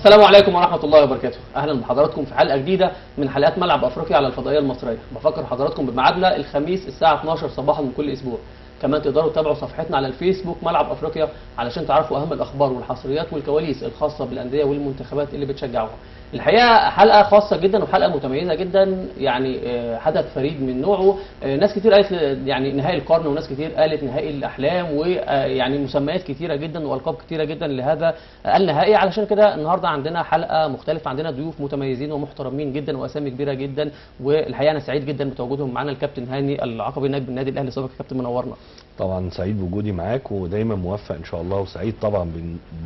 السلام عليكم ورحمة الله وبركاته. أهلا بحضراتكم في حلقة جديدة من حلقات ملعب أفريقيا على الفضائية المصرية. بفكر حضراتكم بميعادنا الخميس الساعة 12 صباحا من كل أسبوع. كمان تقدروا تتابعوا صفحتنا على الفيسبوك ملعب أفريقيا علشان تعرفوا أهم الأخبار والحصريات والكواليس الخاصة بالأندية والمنتخبات اللي بتشجعوها. الحقيقة حلقة خاصة جدا وحلقة متميزة جدا، يعني حدث فريد من نوعه. ناس كتير قالت يعني نهائي القرن، وناس كتير قالت نهائي الأحلام، ويعني مسميات كتيرة جدا وألقاب كتيرة جدا لهذا النهائي. علشان كده النهارده عندنا حلقة مختلفة، عندنا ضيوف متميزين ومحترمين جدا وأسامي كبيرة جدا، والحقيقة أنا سعيد جدا بتواجدهم معانا. الكابتن هاني العقبي نجم النادي الأهلي سابق. كابتن منورنا. طبعا سعيد بوجودي معاك ودايما موفق ان شاء الله، وسعيد طبعا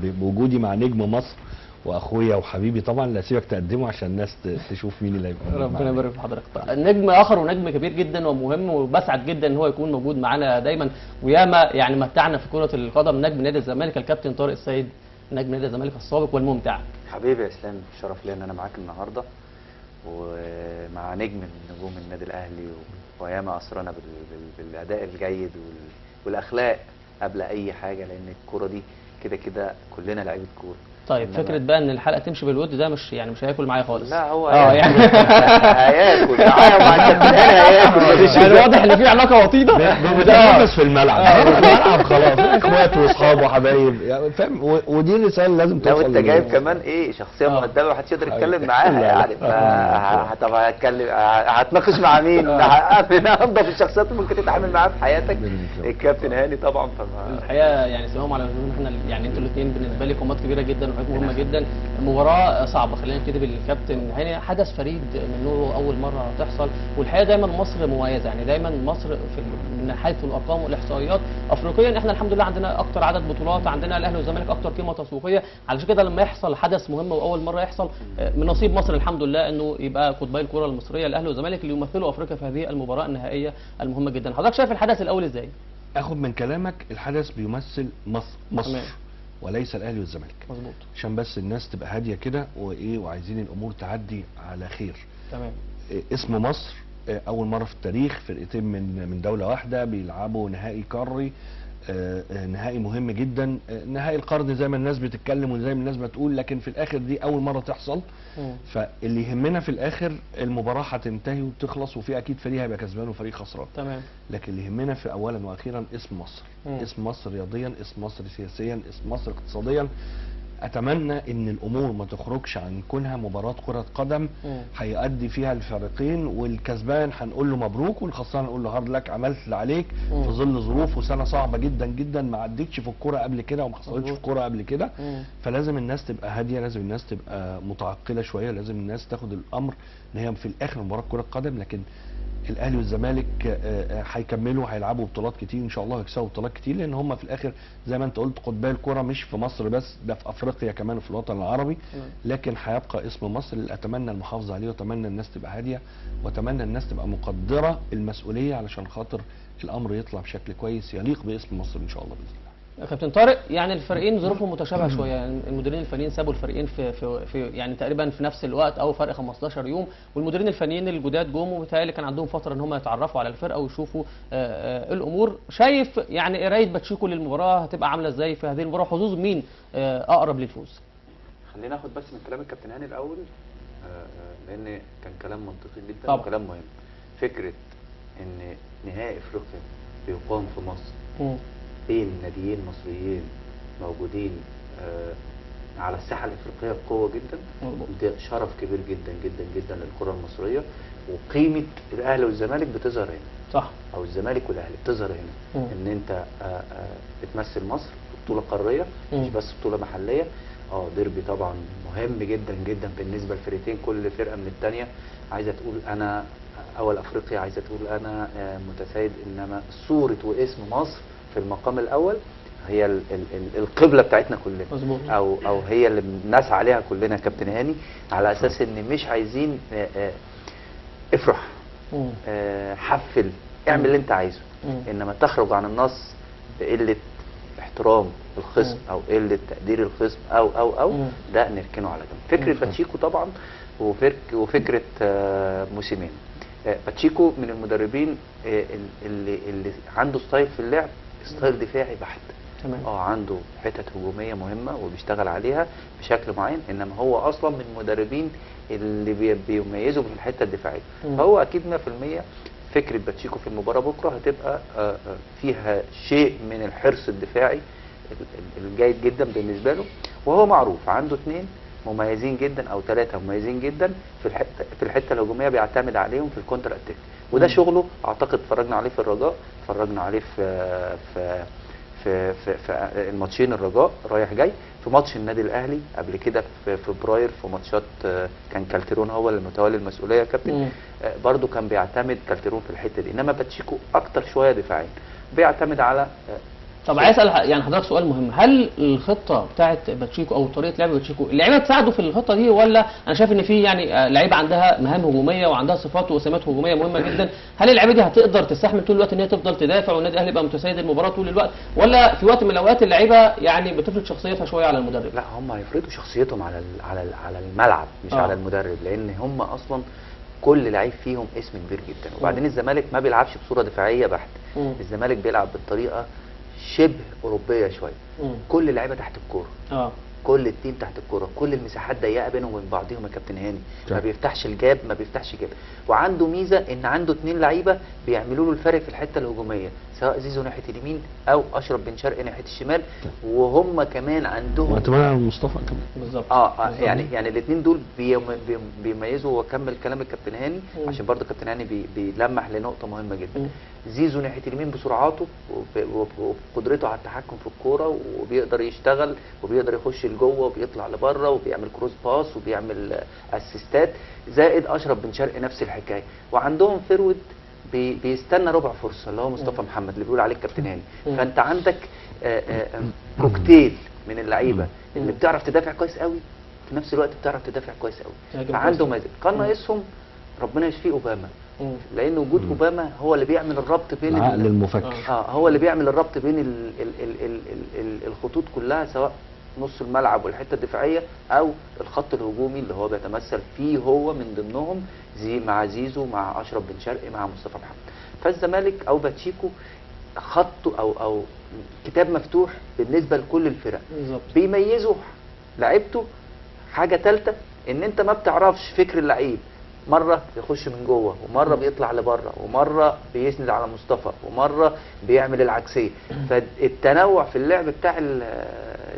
بوجودي مع نجم مصر واخويا وحبيبي. طبعا لا سيبك تقدمه عشان الناس تشوف مين اللي هيبقى. ربنا يبارك في حضرتك. نجم اخر ونجم كبير جدا ومهم، وبسعد جدا ان هو يكون موجود معانا دايما، وياما يعني متعنا في كرة القدم، نجم نادي الزمالك الكابتن طارق السيد، نجم نادي الزمالك السابق والممتع. حبيبي يا اسلام، شرف لي ان انا معاك النهارده ومع نجم من نجوم النادي الاهلي، وياما اسرنا بالاداء الجيد والاخلاق قبل اي حاجة، لان الكورة دي كده كده كلنا لعيبة كورة. طيب فكرة بقى ان الحلقة تمشي بالود ده مش يعني مش هياكل معايا خالص. لا هو يعني هياكل معايا ومع الكابتن هياكل. يعني واضح ان في علاقة وطيدة بس في الملعب. في الملعب خلاص اخوات واصحاب وحبايب يعني فاهم، ودي الرسالة لازم توصل. لو انت جايب كمان ايه شخصية مؤدبة محدش يقدر يتكلم معاها يعني، طب هتكلم هتناقش مع مين؟ من انضف الشخصيات اللي ممكن تتعامل معاها في حياتك الكابتن هاني طبعا. الحقيقة يعني سلام على احنا يعني انتوا الاثنين بالنسبة لي قامات كبيرة جدا مهمة جدا. مباراة صعبة، خلينا نبتدي بالكابتن هاني. حدث فريد من نوعه أول مرة تحصل، والحقيقة دايما مصر مميزة، يعني دايما مصر في من حيث الأرقام والإحصائيات أفريقيا احنا الحمد لله عندنا أكتر عدد بطولات، عندنا الأهلي والزمالك أكتر قيمة تسويقية. علشان كده لما يحصل حدث مهم وأول مرة يحصل من نصيب مصر الحمد لله إنه يبقى قطبي الكرة المصرية الأهلي والزمالك اللي يمثلوا أفريقيا في هذه المباراة النهائية المهمة جدا. حضرتك شايف الحدث الأول إزاي؟ آخد من كلامك الحدث بيمثل مصر وليس الاهلي والزمالك. مظبوط. عشان بس الناس تبقى هادية كده وايه، وعايزين الامور تعدي على خير. تمام. اسم مصر اول مرة في التاريخ فرقتين من دولة واحدة بيلعبوا نهائي قاري، نهائي مهم جدا، نهائي القرن زي ما الناس بتتكلم وزي ما الناس بتقول، لكن في الاخر دي اول مرة تحصل. فاللي يهمنا في الاخر المباراة هتنتهي وتخلص، وفي اكيد فريق هيبقى كسبان وفريق خسران. تمام. لكن اللي يهمنا في اولا واخيرا اسم مصر. اسم مصر رياضيا، اسم مصر سياسيا، اسم مصر اقتصاديا. اتمنى ان الامور ما تخرجش عن كونها مباراة كره قدم هيؤدي فيها الفريقين، والكسبان هنقول له مبروك والخسران هنقول له hard luck، عملت اللي عليك في ظل ظروف وسنة صعبة جدا جدا ما عدتش في الكورة قبل كده وما حصلتش في الكورة قبل كده. فلازم الناس تبقى هادية، لازم الناس تبقى متعقله شوية، لازم الناس تاخد الامر ان هي في الاخر مباراة كره قدم. لكن الاهلي والزمالك هيكملوا، هيلعبوا بطولات كتير ان شاء الله، هيكسبوا بطولات كتير، لان هم في الاخر زي ما انت قلت قطبي الكره مش في مصر بس، ده في افريقيا كمان وفي الوطن العربي. لكن هيبقى اسم مصر اللي اتمنى المحافظة عليه، واتمنى الناس تبقى هادية، واتمنى الناس تبقى مقدره المسؤولية علشان خاطر الامر يطلع بشكل كويس يليق باسم مصر ان شاء الله باذن الله. كابتن طارق، يعني الفريقين ظروفهم متشابهة شوية، يعني المديرين الفنيين سابوا الفريقين في يعني تقريبا في نفس الوقت او فرق 15 يوم، والمديرين الفنيين الجداد جم وبالتالي كان عندهم فترة ان هم يتعرفوا على الفرقة ويشوفوا الامور. شايف يعني قرايه باتشيكو للمباراة هتبقى عامله ازاي في هذه المباراة؟ حظوظ مين اقرب للفوز؟ خلينا ناخد بس من كلام الكابتن هاني الاول، لان كان كلام منطقي جدا طبعا. وكلام مهم. فكرة ان نهائي افريقيا بيقام في مصر بين ناديين مصريين موجودين على الساحة الافريقية بقوة جدا، ده شرف كبير جدا جدا جدا للكرة المصرية، وقيمه الاهلي والزمالك بتظهر هنا. صح. او الزمالك والاهلي بتظهر هنا. ان انت بتمثل مصر في بطوله قارية، مش بس بطوله محليه. ديربي طبعا مهم جدا جدا بالنسبة للفرقتين، كل فرقه من الثانية عايزه تقول انا اول افريقيا، عايزه تقول انا متسيد، انما صوره واسم مصر في المقام الاول هي ال ال ال القبلة بتاعتنا كلنا. مظبوط. او هي اللي بنسعى عليها كلنا يا كابتن هاني، على اساس ان مش عايزين افرح، حفل، اعمل اللي انت عايزه، انما تخرج عن النص بقلة احترام الخصم او قلة تقدير الخصم او او او ده نركنه على جنب. فكرة باتشيكو طبعا وفكره موسيماني. باتشيكو من المدربين اللي عنده style في اللعب، style دفاعي بحت. تمام. عنده حتت هجومية مهمة وبيشتغل عليها بشكل معين، انما هو اصلا من المدربين اللي بيميزوا في الحتة الدفاعية. فهو اكيد 100% فكرة باتشيكو في المباراة بكره هتبقى فيها شيء من الحرص الدفاعي الجيد جدا بالنسبة له، وهو معروف عنده 2 مميزين جدا او 3 مميزين جدا في الحتة الهجومية، بيعتمد عليهم في ال counter attack، وده شغله اعتقد. اتفرجنا عليه في الرجاء، اتفرجنا عليه في في في في, في الماتشين الرجاء رايح جاي، في ماتش النادي الاهلي قبل كده في فبراير، في ماتشات كان كالتيرون هو اللي متولي المسؤولية يا كابتن، برده كان بيعتمد كالتيرون في الحتة دي، انما باتشيكو اكتر شوية دفاعيا بيعتمد على. طب عايز اسال يعني حضرتك سؤال مهم، هل الخطة بتاعت باتشيكو او طريقه لعب باتشيكو اللعيبة تساعده في الخطة دي، ولا انا شايف ان في يعني لعيبة عندها مهام هجومية وعندها صفات وسمات هجومية مهمة جدا، هل اللعيبة دي هتقدر تستحمل طول الوقت ان هي تفضل تدافع والنادي الاهلي يبقى متسيد المباراة طول الوقت، ولا في وقت من الاوقات اللعيبة يعني بتفرض شخصيتها شوية على المدرب؟ لا، هم هيفرضوا شخصيتهم على على الملعب مش على المدرب، لان هم اصلا كل لعيب فيهم اسم كبير جدا. وبعدين الزمالك ما بيلعبش بصورة دفاعية بحت، الزمالك بيلعب بالطريقة شبه اوروبية شوية. كل اللعيبة تحت الكورة، كل ال team تحت الكورة، كل المساحات ضيقه بينهم وبين بعضهم يا كابتن هاني، ما بيفتحش ال gap، ما بيفتحش gap. وعنده ميزة ان عنده 2 لعيبة بيعملوا له الفرق في الحتة الهجومية، سواء زيزو ناحية اليمين او اشرف بن شرقي ناحية الشمال، وهم كمان عندهم واعتماد على مصطفى كمان بالظبط. يعني الاثنين دول بيميزوا. واكمل كلام الكابتن هاني عشان برضه الكابتن هاني بيلمح لنقطة مهمة جدا. زيزو ناحية اليمين بسرعاته وبقدرته على التحكم في الكورة، وبيقدر يشتغل وبيقدر يخش لجوه وبيطلع لبره وبيعمل cross pass وبيعمل assist ات، زائد اشرف بن شرقي نفس الحكاية. وعندهم forward بيستنى ربع فرصة اللي هو مصطفى محمد اللي بيقول عليه الكابتن هاني. فانت عندك كوكتيل من اللعيبة اللي بتعرف تدافع كويس قوي، في نفس الوقت بتعرف تدافع كويس قوي، فعنده مزاج. كان ناقصهم ربنا يشفيه اوباما، لان وجود اوباما هو اللي بيعمل الربط بين العقل المفكر، هو اللي بيعمل الربط بين ال ال ال ال ال الخطوط كلها، سواء نص الملعب والحتة الدفاعية او الخط الهجومي اللي هو بيتمثل فيه هو من ضمنهم زي مع زيزو مع اشرف بن شرقي مع مصطفى محمد. فالزمالك او باتشيكو خطه او كتاب مفتوح بالنسبة لكل الفرق. بيميزوا لعيبته. حاجة ثالثة ان انت ما بتعرفش فكر اللعيب، مرة بيخش من جوه ومرة بيطلع لبره ومرة بيسند على مصطفى ومرة بيعمل العكسيه. فالتنوع في اللعب بتاع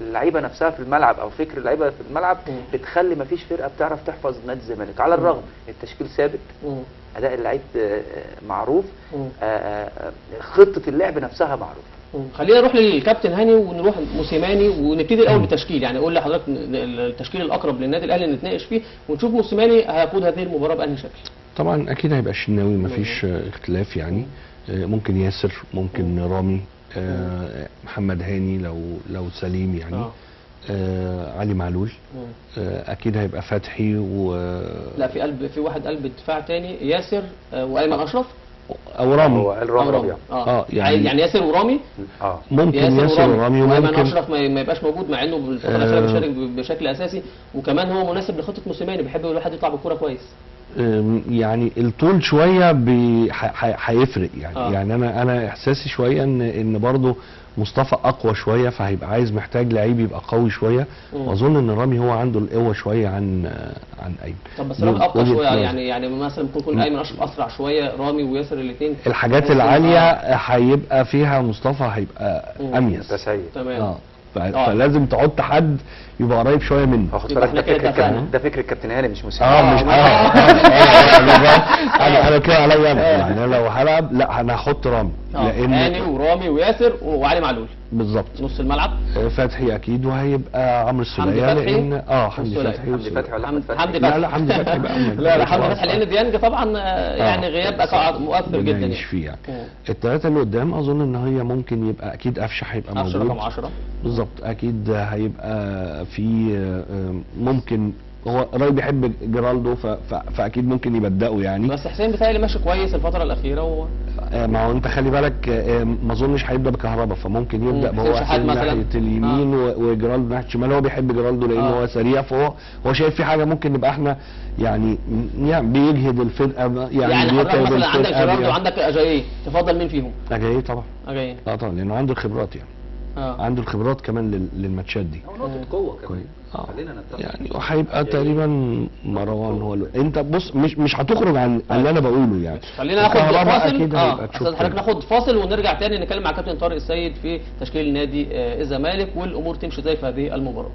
اللعيبة نفسها في الملعب او فكر اللعيبة في الملعب بتخلي مفيش فرقه بتعرف تحفظ نادي الزمالك. على الرغم التشكيل ثابت، اداء اللعيب معروف، خطه اللعب نفسها معروفة. خلينا نروح للكابتن هاني ونروح موسيماني ونبتدي الاول بالتشكيل. يعني قول لحضرتك التشكيل الاقرب للنادي الاهلي نتناقش فيه ونشوف موسيماني هيقود هذه المباراة بانهي شكل. طبعا اكيد هيبقى الشناوي مفيش اختلاف يعني، ممكن ياسر، ممكن رامي، محمد هاني لو سليم يعني، علي معلول، اكيد هيبقى فتحي و لا في قلب، في واحد قلب دفاع تاني، ياسر وايمن اشرف او رامي. هو قال رامي. يعني ياسر ورامي، ممكن ياسر ورامي، وايمن اشرف ما يبقاش موجود مع انه بالفترة الاخيرة بيشارك بشكل اساسي، وكمان هو مناسب لخطة موسيماني، بيحب الواحد يطلع بالكورة كويس. يعني الطول شوية هيفرق يعني. يعني انا احساسي شوية ان برضه مصطفى اقوى شوية، فهيبقى عايز محتاج لعيب يبقى قوي شوية، واظن ان رامي هو عنده القوة شوية عن ايمن. طب بس رامي اقوى شوية يعني مثلا ممكن يكون ايمن اشرف اسرع شوية، رامي وياسر الاثنين الحاجات العالية هيبقى فيها مصطفى هيبقى اميز. تمام. فلازم تحط حد يبقى قريب شوية منه. خد بالك ده فكر الكابتن هاني مش موسيماني. مش انا كده عليا انا يعني، انا لو هلعب لا انا هحط رامي، لان هاني ورامي وياسر وعلي معلول بالظبط. نص الملعب فتحي اكيد، وهيبقى عمرو السوليه، لان حمدي فتحي. حمدي فتحي ولا احمد فتحي؟ لا لا حمدي فتحي بقى. لا لا حمدي فتحي، لان ديانج طبعا يعني غياب مؤثر جدا يعني. الثلاثة اللي قدام اظن ان هي ممكن يبقى اكيد قفشه هيبقى موجود، قفشه رقم 10 بالظبط، اكيد هيبقى في ممكن هو راي بيحب جيرالدو فاكيد ممكن يبداوا يعني. بس حسين بيتهيألي ماشي كويس الفترة الاخيرة و... ما هو انت خلي بالك ما اظنش هيبدا بكهربا، فممكن يبدا بهو حسين ناحية اليمين وجيرالدو ناحية الشمال. هو بيحب جيرالدو لان هو سريع، فهو هو شايف في حاجة ممكن نبقى احنا يعني بيجهد الفرقة يعني حضرتك مثلا عندك جيرالدو وعندك اجاييه، تفضل مين فيهم؟ اجاييه طبعا. اجاييه طبعا لانه عنده الخبرات يعني. عنده الخبرات كمان للماتشات دي. هو نقطة قوة كمان. خلينا نتفق يعني، وهيبقى تقريبا مروان هو انت بص مش هتخرج عن اللي انا بقوله يعني. خلينا ناخد فاصل. استاذ حضرتك ناخد فاصل ونرجع تاني نتكلم مع كابتن طارق السيد في تشكيل نادي الزمالك والامور تمشي ازاي في هذه المباراة.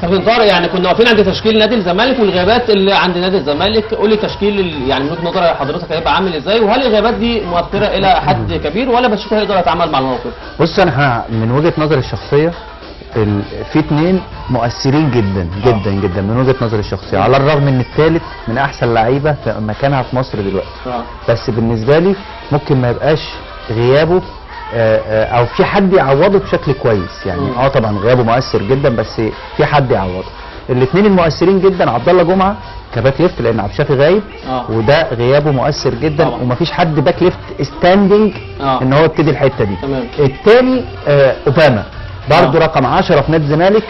كابتن طارق، يعني كنا واقفين عند تشكيل نادي الزمالك والغيابات اللي عند نادي الزمالك، قول لي تشكيل يعني من وجهه نظر حضرتك هيبقى عامل ازاي، وهل الغيابات دي مؤثرة الى حد كبير ولا بتشوف هيقدر يتعامل مع الموقف؟ بص، انا من وجهه نظري الشخصية في اثنين مؤثرين جدا جدا جدا من وجهه نظري الشخصية، على الرغم ان الثالث من احسن لعيبة في مكانها في مصر دلوقتي، بس بالنسبة لي ممكن ما يبقاش غيابه او في حد يعوضه بشكل كويس يعني. طبعا غيابه مؤثر جدا، بس في حد يعوضه. الاثنين المؤثرين جدا عبد الله جمعه ك back left، لان عبد الشافي غايب وده غيابه مؤثر جدا طبعا. ومفيش حد back left standing ان هو يبتدي الحتة دي. الثاني اوباما برضه رقم 10 في نادي الزمالك،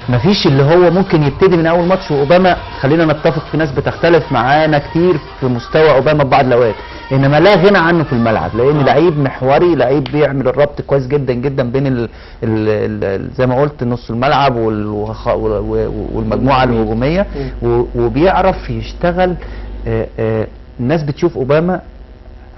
مفيش اللي هو ممكن يبتدي من اول ماتش. واوباما خلينا نتفق، في ناس بتختلف معانا كتير في مستوى اوباما في بعض الاوقات، انما لا غنى عنه في الملعب، لان لعيب محوري، لعيب بيعمل الربط كويس جدا جدا بين ال ال زي ما قلت نص الملعب والمجموعة الهجومية، وبيعرف يشتغل. الناس بتشوف اوباما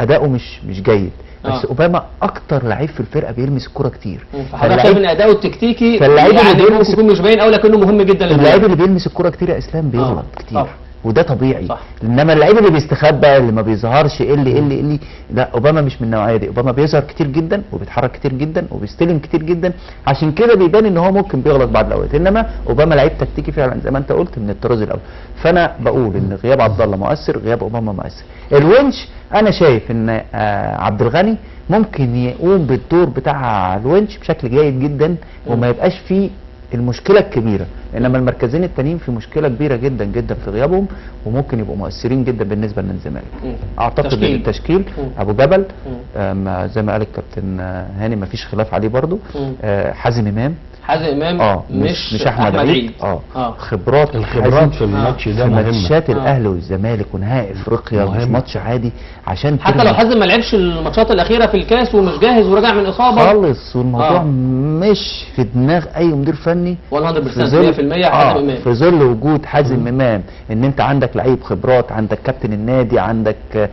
اداؤه مش جيد، بس اوباما اكتر لعيب في الفرقة بيلمس الكورة كتير. فحضرتك شايف ان اداؤه التكتيكي فاللعيب يعني اللي بيلمس يكون مش باين قوي، لكنه مهم جدا للعيب. اللعيب اللي بيلمس الكورة كتير يا اسلام بيغلط كتير، وده طبيعي. صح. انما اللعيب اللي بيستخبى، اللي ما بيظهرش، اللي لا، اوباما مش من النوعية دي. اوباما بيظهر كتير جدا وبيتحرك كتير جدا وبيستلم كتير جدا، عشان كده بيبان ان هو ممكن بيغلط بعض الاوقات. انما اوباما لعيب تكتيكي فعلا زي ما انت قلت من الطراز الاول. فانا بقول ان غياب عبد الله مؤثر، غياب اوباما مؤثر. الونش انا شايف ان عبد الغني ممكن يقوم بالدور بتاع الونش بشكل جيد جدا، وما يبقاش فيه المشكلة الكبيرة. انما المركزين التانيين في مشكلة كبيرة جدا جدا في غيابهم، وممكن يبقوا مؤثرين جدا بالنسبة للزمالك. اعتقد ان التشكيل ابو جبل زي ما قال الكابتن هاني ما فيش خلاف عليه برضو، حازم امام، حازم امام مش احمد عيد. خبرات، الخبرات في الماتش ده مهمة، ماتشات الاهلي والزمالك ونهائي افريقيا مش ماتش عادي، عشان حتى لو حازم ما لعبش الماتشات الاخيرة في الكاس ومش جاهز وراجع من اصابه خالص، والموضوع مش في دماغ اي مدير فني 100% حازم امام في ظل وجود حازم امام، ان انت عندك لعيب خبرات، عندك كابتن النادي، عندك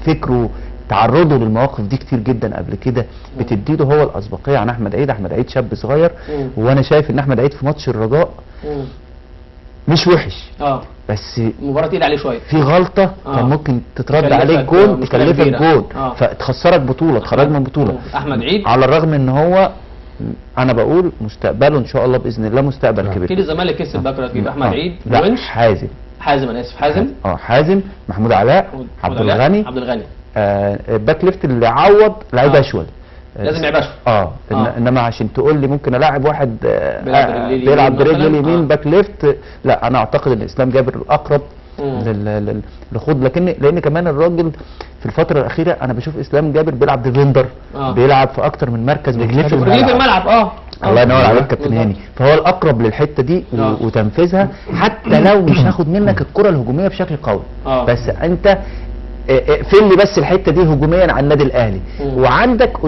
فكرة، تعرضه للمواقف دي كتير جدا قبل كده، بتديله هو الاسبقيه عن احمد عيد. احمد عيد شاب صغير، وانا شايف ان احمد عيد في ماتش الرجاء مش وحش، بس المباراة تقيلة عليه شوية، في غلطه كان ممكن تترد عليك جون، تكلفك جون، فتخسرك بطوله، تخرج من بطوله. احمد عيد على الرغم ان هو انا بقول مستقبله ان شاء الله باذن الله مستقبل كبير. اكيد الزمالك كسب بكره تجيب احمد عيد، لا حازم، انا اسف، حازم، حازم، محمود علاء، عبد الغني، back left اللي عوض لعيب اشول، لازم يلعب اشول. انما عشان تقول لي ممكن الاعب واحد بيلعب برجله اليمين back left، لا، انا اعتقد ان اسلام جابر الاقرب لخوض، لكن لان كمان الراجل في الفترة الاخيرة انا بشوف اسلام جابر بيلعب defender، بيلعب في اكتر من مركز، رجليه في الملعب. الله ينور عليك كابتن هاني، فهو الاقرب للحتة دي وتنفيذها، حتى لو مش هاخد منك الكره الهجومية بشكل قوي، بس انت اقفل لي بس الحتة دي هجوميا على النادي الاهلي، وعندك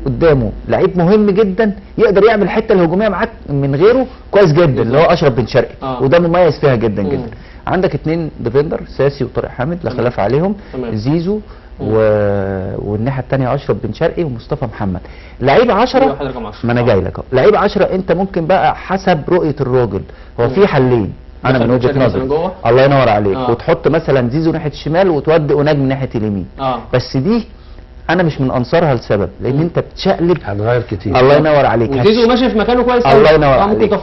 قدامه لعيب مهم جدا يقدر يعمل الحتة الهجومية معاك من غيره كويس جدا، اللي هو اشرف بن شرقي، وده مميز فيها جدا جدا. عندك 2 defender، ساسي وطارق حامد، لا خلاف عليهم، زيزو والناحية الثانية اشرف بن شرقي ومصطفى محمد. لعيب 10، ما انا جاي لك اهو، لعيب 10 انت ممكن بقى حسب رؤية الراجل، هو في حلين انا من وجهه نظري، الله ينور عليك، وتحط مثلا زيزو ناحية الشمال وتودي اوناجم ناحية اليمين، بس دي انا مش من انصارها لسبب، لان انت بتشقلب، هتغير كتير. الله ينور عليك، وزيزو ماشي في مكانه كويس، الله ينور عليك،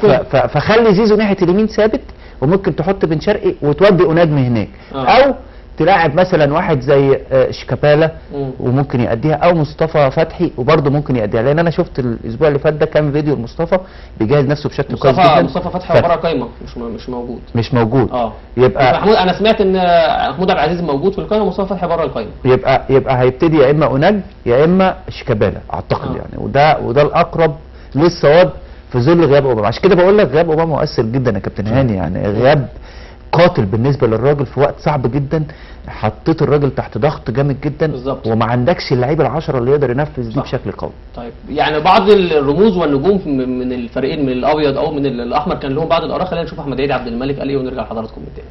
فخلي زيزو ناحية اليمين ثابت، وممكن تحط بن شرقي وتودي اوناجم هناك، او تلاعب مثلا واحد زي شيكابالا وممكن يأديها، او مصطفى فتحي وبرضه ممكن يأديها، لان انا شفت الاسبوع اللي فات ده كام فيديو لمصطفى بيجهز نفسه بشكل كويس جدا. مصطفى فتحي بره قايمة، مش موجود، مش موجود. يبقى محمود، انا سمعت ان محمود عبد العزيز موجود في القايمة ومصطفى فتحي بره القايمة، يبقى هيبتدي يا اما اوناج يا اما شيكابالا اعتقد، يعني وده الاقرب للصواب في ظل غياب اوباما. عشان كده بقول لك غياب اوباما مؤثر جدا يا كابتن هاني، يعني غياب قاتل بالنسبة للراجل في وقت صعب جدا، حطيت الراجل تحت ضغط جامد جدا بالظبط، وما عندكش اللعيب العشرة اللي يقدر ينفذ دي بشكل قوي. طيب يعني بعض الرموز والنجوم من الفريقين، من الابيض او من الاحمر، كان لهم بعض الاراء. خلينا نشوف احمد عيد عبد الملك قال ايه ونرجع لحضراتكم من تاني.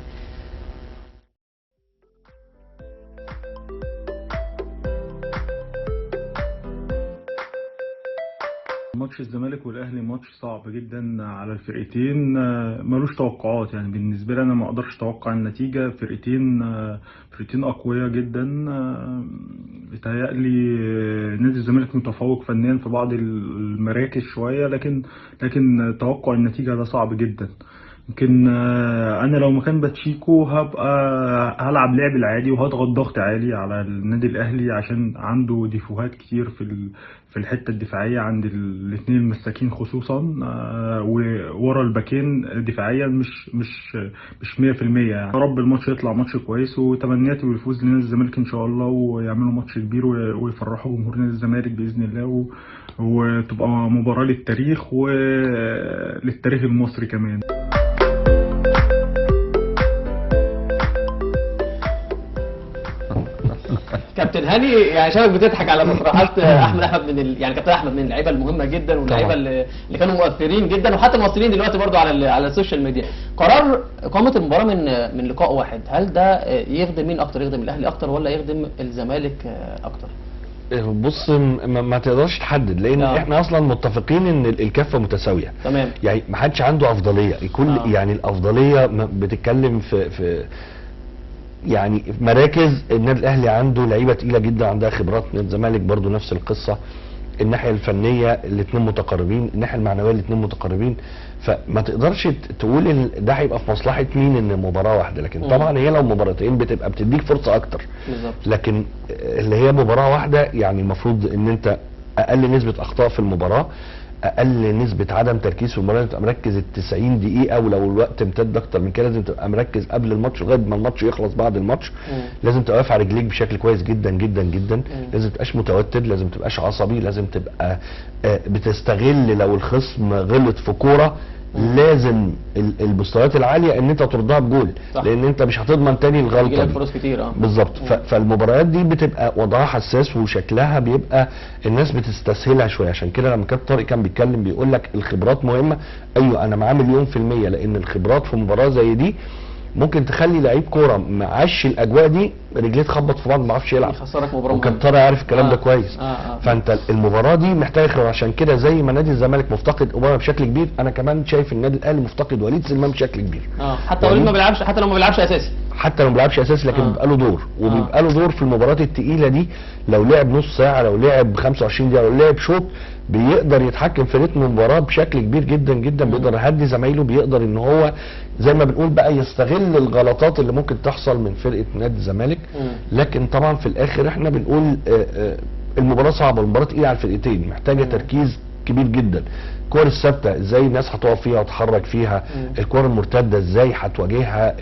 ماتش الزمالك والاهلي ماتش صعب جدا على الفرقتين، ملوش توقعات، يعني بالنسبة لي انا ما اقدرش اتوقع النتيجة. فرقتين اقوياء جدا، بيتهيألي نادي الزمالك متفوق فنيا في بعض المراكز شوية، لكن توقع النتيجة ده صعب جدا. يمكن انا لو مكان باتشيكو هبقى هلعب لعب العالي وهضغط ضغط عالي على النادي الاهلي، عشان عنده ديفوهات كتير في الحتة الدفاعية عند الاثنين المساكين خصوصا، وورا الباكين دفاعيا مش 100% يعني. يا رب الماتش يطلع ماتش كويس، وتمنياتي بالفوز لنادي الزمالك ان شاء الله، ويعملوا ماتش كبير ويفرحوا جمهور نادي الزمالك باذن الله، وتبقى مباراة للتاريخ وللتاريخ المصري كمان. كابتن هاني، يعني شبك بتضحك على تصريحات احمد من يعني كابتن احمد من اللعيبة المهمة جدا، واللعيبة اللي كانوا مؤثرين جدا، وحتى المؤثرين دلوقتي برضو على ال social media. قرار اقامه المباراة من لقاء واحد، هل ده يخدم مين اكتر؟ يخدم الاهلي اكتر ولا يخدم الزمالك اكتر؟ بص، ما تقدرش تحدد، لان احنا اصلا متفقين ان الكفة متساوية. تمام، يعني ما حدش عنده افضلية، كل يعني الافضلية بتتكلم في يعني مراكز. النادي الاهلي عنده لعيبة تقيلة جدا، عندها خبرات. نادي الزمالك برضو نفس القصة. الناحية الفنية الاثنين متقاربين، الناحية المعنوية الاثنين متقاربين، فما تقدرش تقول ده هيبقى في مصلحة مين ان مباراة واحدة، لكن طبعا هي لو مباراتين بتبقى بتديك فرصة اكتر. بالظبط. لكن اللي هي مباراة واحدة يعني المفروض ان انت اقل نسبه اخطاء في المباراة، اقل نسبه عدم تركيز في المباراة، تبقى مركز ال 90 دقيقة، ولو الوقت امتد اكتر من كده لازم تبقى مركز قبل الماتش لغاية ما الماتش يخلص. بعد الماتش لازم تبقى واقف على رجليك بشكل كويس جدا جدا جدا، لازم تبقاش متوتر، لازم تبقاش عصبي، لازم تبقى بتستغل لو الخصم غلط في كورة، لازم المستويات العالية ان انت تردها بجول، لان انت مش هتضمن تاني الغلطة دي. فرص كتير. بالظبط. فالمباريات دي بتبقى وضعها حساس وشكلها بيبقى الناس بتستسهلها شوية. عشان كده لما كابتن طارق كان بيتكلم بيقول لك الخبرات مهمة، ايوه انا معاه 100%، لان الخبرات في مباراة زي دي ممكن تخلي لعيب كورة معاش الاجواء دي رجليه تخبط في بعض ما يعرفش يلعب، يخسرك مباراة. وكابتن طارق عارف الكلام ده كويس. فانت المباراة دي محتاجه خبره. عشان كده زي ما نادي الزمالك مفتقد اوباما بشكل كبير، انا كمان شايف النادي الاهلي مفتقد وليد سليمان بشكل كبير. حتى وليد ما بيلعبش، حتى لو ما بيلعبش اساسي، حتى لو ما بيلعبش اساسي، لكن بيبقى له دور، وبيبقى له دور في المباريات الثقيلة دي. لو لعب نص ساعة، لو لعب 25 دقيقة، لو لعب شوط، بيقدر يتحكم في رتم المباراة بشكل كبير جدا جدا، بيقدر يهدي زمايله، بيقدر ان هو زي ما بنقول بقى يستغل الغلطات اللي ممكن تحصل من فرقه نادي الزمالك. لكن طبعا في الاخر احنا بنقول المباراة صعبة، المباراة تقيلة على الفرقتين، محتاجه تركيز كبير جدا. الكور الثابتة ازاي الناس هتقف فيها وتتحرك فيها، الكور المرتدة ازاي هتواجهها،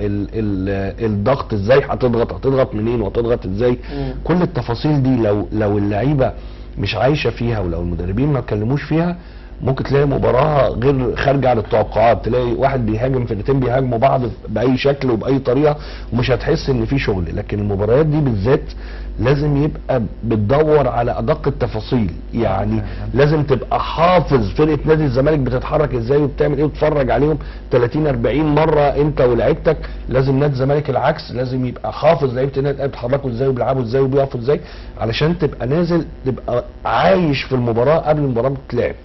الضغط ازاي هتضغط، هتضغط منين وهتضغط ازاي، كل التفاصيل دي لو اللعيبة مش عايشه فيها ولو المدربين ما اتكلموش فيها، ممكن تلاقي مباراة غير خارجه عن التوقعات، تلاقي واحد بيهاجم، فرقتين بيهاجموا بعض باي شكل وباي طريقه، ومش هتحس ان في شغل. لكن المباريات دي بالذات لازم يبقى بتدور على ادق التفاصيل، يعني لازم تبقى حافظ فرقه نادي الزمالك بتتحرك ازاي وبتعمل ايه، وتتفرج عليهم 30 40 مرة انت ولاعيبتك. لازم نادي الزمالك العكس، لازم يبقى حافظ لعيبة النادي الاهلي بيتحركوا ازاي وبيلعبوا ازاي وبيقفوا ازاي، علشان تبقى نازل تبقى عايش في المباراة قبل المباراة بتتلعب.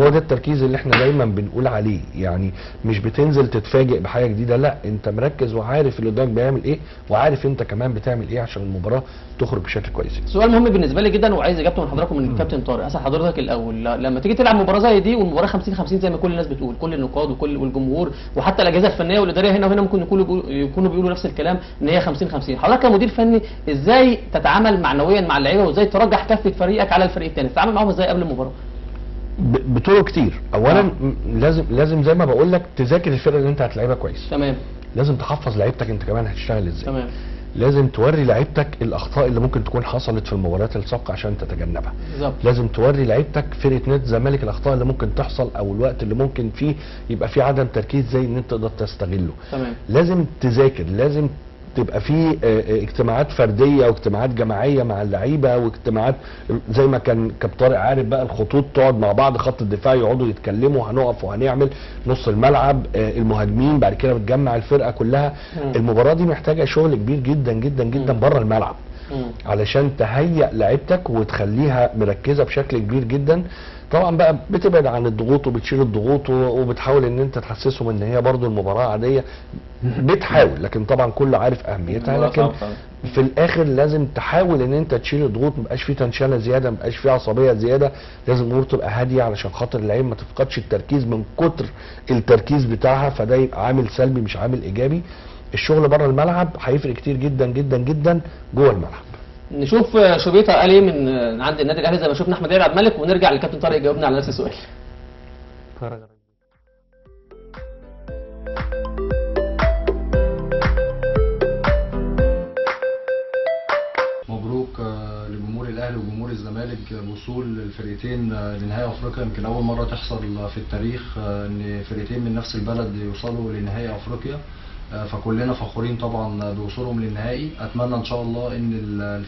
هو ده التركيز اللي احنا دايما بنقول عليه، يعني مش بتنزل تتفاجئ بحاجة جديدة، لا انت مركز وعارف اللي قدامك بيعمل ايه، وعارف انت كمان بتعمل ايه عشان المباراة تخرج بشكل كويس. سؤال مهم بالنسبة لي جدا وعايز اجابته من حضراتكم من الكابتن طارق. اسال حضرتك الاول، لما تيجي تلعب مباراة زي دي والمباراة 50-50 زي ما كل الناس بتقول، كل النقاد وكل والجمهور وحتى الاجهزة الفنية والادارية هنا وهنا ممكن يكونوا بيقولوا نفس الكلام ان هي 50-50، حضرتك كمدير فني ازاي تتعامل معنويا مع اللعيبة وازاي ترجح كفه فريقك على الفريق الثاني؟ تتعامل معاهم ازاي قبل المباراة؟ بطرق كتير. اولا لازم زي ما بقول لك تذاكر الفرقة اللي انت هتلعبها كويس. تمام. لازم تحفظ لعيبتك انت كمان هتشتغل ازاي. تمام. لازم توري لعيبتك الاخطاء اللي ممكن تكون حصلت في المباريات السابقة عشان تتجنبها. بالظبط. لازم توري لعيبتك فرقه نادي الزمالك الاخطاء اللي ممكن تحصل او الوقت اللي ممكن فيه يبقى فيه عدم تركيز زي ان انت تقدر تستغله. تمام. لازم تذاكر، لازم تبقى في اجتماعات فردية واجتماعات جماعية مع اللعيبة، واجتماعات زي ما كان كابتن طارق عارف بقى، الخطوط تقعد مع بعض، خط الدفاع يقعدوا يتكلموا هنقف وهنعمل، نص الملعب، المهاجمين، بعد كده بتجمع الفرقة كلها. المباراة دي محتاجه شغل كبير جدا جدا جدا بره الملعب علشان تهيئ لعيبتك وتخليها مركزه بشكل كبير جدا. طبعا بقى بتبعد عن الضغوط وبتشيل الضغوط وبتحاول ان انت تحسسهم ان هي برضو المباراة عادية، بتحاول، لكن طبعا كله عارف اهميتها، لكن في الاخر لازم تحاول ان انت تشيل الضغوط، ما يبقاش فيه تنشنه زيادة، ما يبقاش فيه عصبية زيادة، لازم الامور تبقى هادية علشان خاطر اللعيب ما تفقدش التركيز من كتر التركيز بتاعها، فده يبقى عامل سلبي مش عامل ايجابي. الشغل بره الملعب هيفرق كتير جدا جدا جدا جوه الملعب. نشوف شوبيتا قال ايه من عند النادي الاهلي زي ما شفنا احمد عبد الملك، ونرجع للكابتن طارق يجاوبنا على نفس السؤال. مبروك لجمهور الاهلي وجمهور الزمالك وصول الفرقتين لنهائي افريقيا. يمكن اول مرة تحصل في التاريخ ان فرقتين من نفس البلد يوصلوا لنهائي افريقيا، فكلنا فخورين طبعا بوصولهم للنهائي. اتمنى ان شاء الله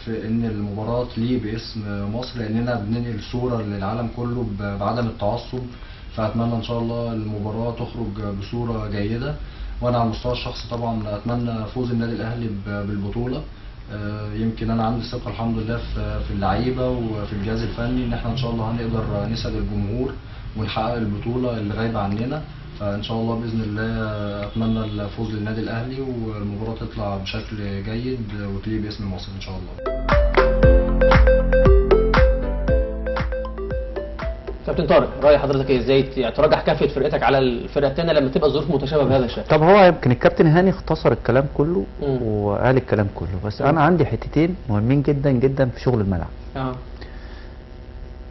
ان المباراة تليق باسم مصر، لاننا بننقل صوره للعالم كله بعدم التعصب، فاتمنى ان شاء الله المباراة تخرج بصورة جيدة. وانا على المستوى الشخصي طبعا اتمنى فوز النادي الاهلي بالبطولة. يمكن انا عندي ثقة الحمد لله في اللعيبة وفي الجهاز الفني ان احنا ان شاء الله هنقدر نسعد الجمهور ونحقق البطولة اللي غايبة عننا. فان شاء الله باذن الله اتمنى الفوز للنادي الاهلي والمباراة تطلع بشكل جيد وتليق باسم مصر ان شاء الله. كابتن طارق، راي حضرتك ايه؟ ازاي ترجح كافة فرقتك على الفرقة الثانية لما تبقى الظروف متشابهة بهذا الشكل؟ طب هو يمكن الكابتن هاني اختصر الكلام كله وقال الكلام كله، بس انا عندي حتتين مهمين جدا جدا في شغل الملعب.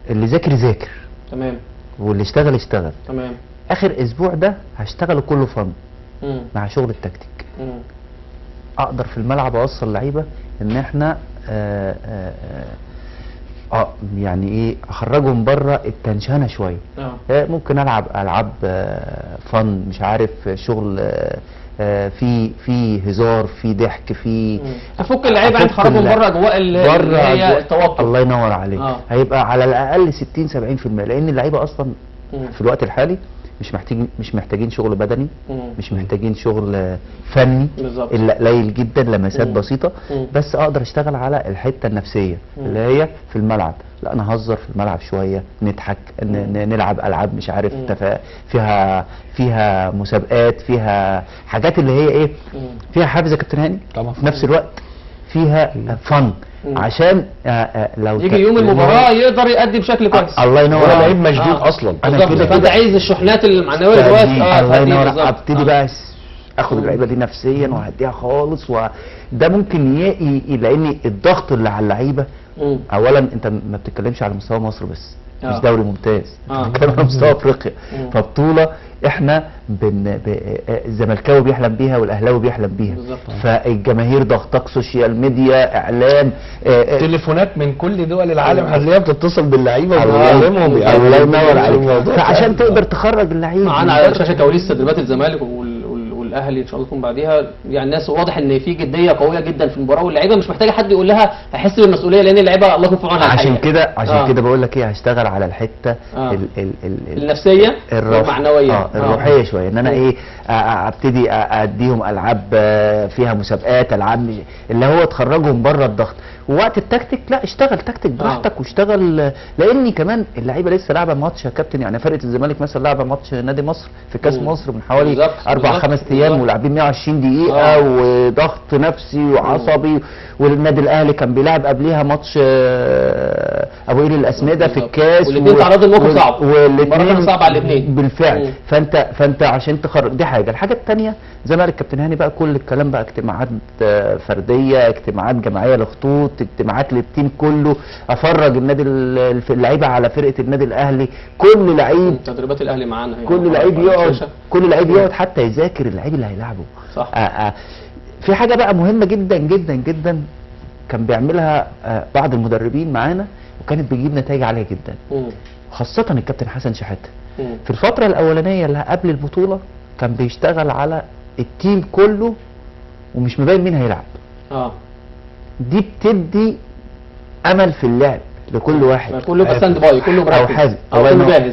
اللي ذاكر ذاكر. تمام. واللي اشتغل اشتغل. تمام. اخر اسبوع ده هشتغله كله فن مع شغل التكتيك. اقدر في الملعب اوصل لعيبة ان احنا يعني ايه، اخرجهم بره التنشنه شوية. ممكن العب العاب فن، مش عارف شغل في هزار، في ضحك، في تفك اللعيبة يعني تخرجهم بره اجواء اللي هي التوتر. الله ينور عليك. هيبقى على الاقل 60 70%، لان اللعيبة اصلا في الوقت الحالي مش محتاجين شغل بدني، مش محتاجين شغل فني الا قليل جدا، لمسات بسيطة. بس اقدر اشتغل على الحتة النفسية اللي هي في الملعب. لا نهزر في الملعب شوية، نضحك، نلعب العاب مش عارف فيها مسابقات، فيها حاجات اللي هي ايه، فيها حافز يا كابتن هاني طبعا، في نفس الوقت فيها فن، عشان لو يجي يوم المباراة يقدر يأدي بشكل كويس. الله ينور عليك. لعيب مشدود اصلا. انا كده فانت عايز الشحنات المعنوية دلوقتي. الله ينور. ابتدي بقى اخد اللعيبة دي نفسيا وهديها خالص، وده ممكن لان الضغط اللي على اللعيبة. اولا انت ما بتتكلمش على مستوى مصر بس، مش دوري ممتاز، انت بتتكلم على مستوى افريقيا. فبطوله احنا الزملكاوي بيحلم بيها والاهلاوي بيحلم بيها. فالجماهير ضغطك، social media، اعلام، تليفونات من كل دول العالم هتلاقيها بتتصل باللعيبه وبتكلمهم. الله ينور عليك. فعشان تقدر تخرج اللعيبة معانا على شاشة كواليس تدريبات الزمالك والاهلي ان شاء الله تكون بعديها. يعني الناس واضح ان في جدية قوية جدا في المباراة، واللعيبة مش محتاجه حد يقول لها هحس بالمسؤولية، لان اللعيبة الله يكون في عونها. عشان كده عشان كده بقول لك ايه، هشتغل على الحتة النفسية والمعنوية، الروحية شوية، ان انا ايه ابتدي اديهم العاب فيها مسابقات، العاب اللي هو تخرجهم بره الضغط. ووقت التكتيك لا، اشتغل تكتيك براحتك واشتغل، لان كمان اللعيبة لسه لعبه ماتش يا كابتن. يعني فرقه الزمالك مثلا لعبه ماتش نادي مصر في كاس مصر من حوالي 4 5 ايام، ولاعبين 120 دقيقة وضغط نفسي وعصبي. والنادي الاهلي كان بيلعب قبليها ماتش ابو قير الاسمده في الكاس، والاثنين تعرضوا لموقف صعب، والاثنين صعب على الاثنين بالفعل. فانت عشان تخرج دي حاجة. الحاجة الثانية زي ما قال الكابتن هاني بقى، كل الكلام بقى اجتماعات فردية، اجتماعات جماعية لخطوط، اجتماعات لل team كله، افرج النادي اللعيبة على فرقه النادي الاهلي، كل لعيب تدريبات الاهلي معانا، كل لعيب يقعد، كل لعيب يقعد حتى يذاكر اللعيب اللي هيلعبه. صح. في حاجة بقى مهمة جدا جدا جدا كان بيعملها بعض المدربين معانا، وكانت بتجيب نتائج عالية جدا، خاصة الكابتن حسن شحاته. في الفترة الاولانية اللي قبل البطولة كان بيشتغل على ال team كله ومش مبين مين هيلعب. دي بتدي امل في اللعب لكل واحد، كله يبقى stand by، كله مركز او حازم.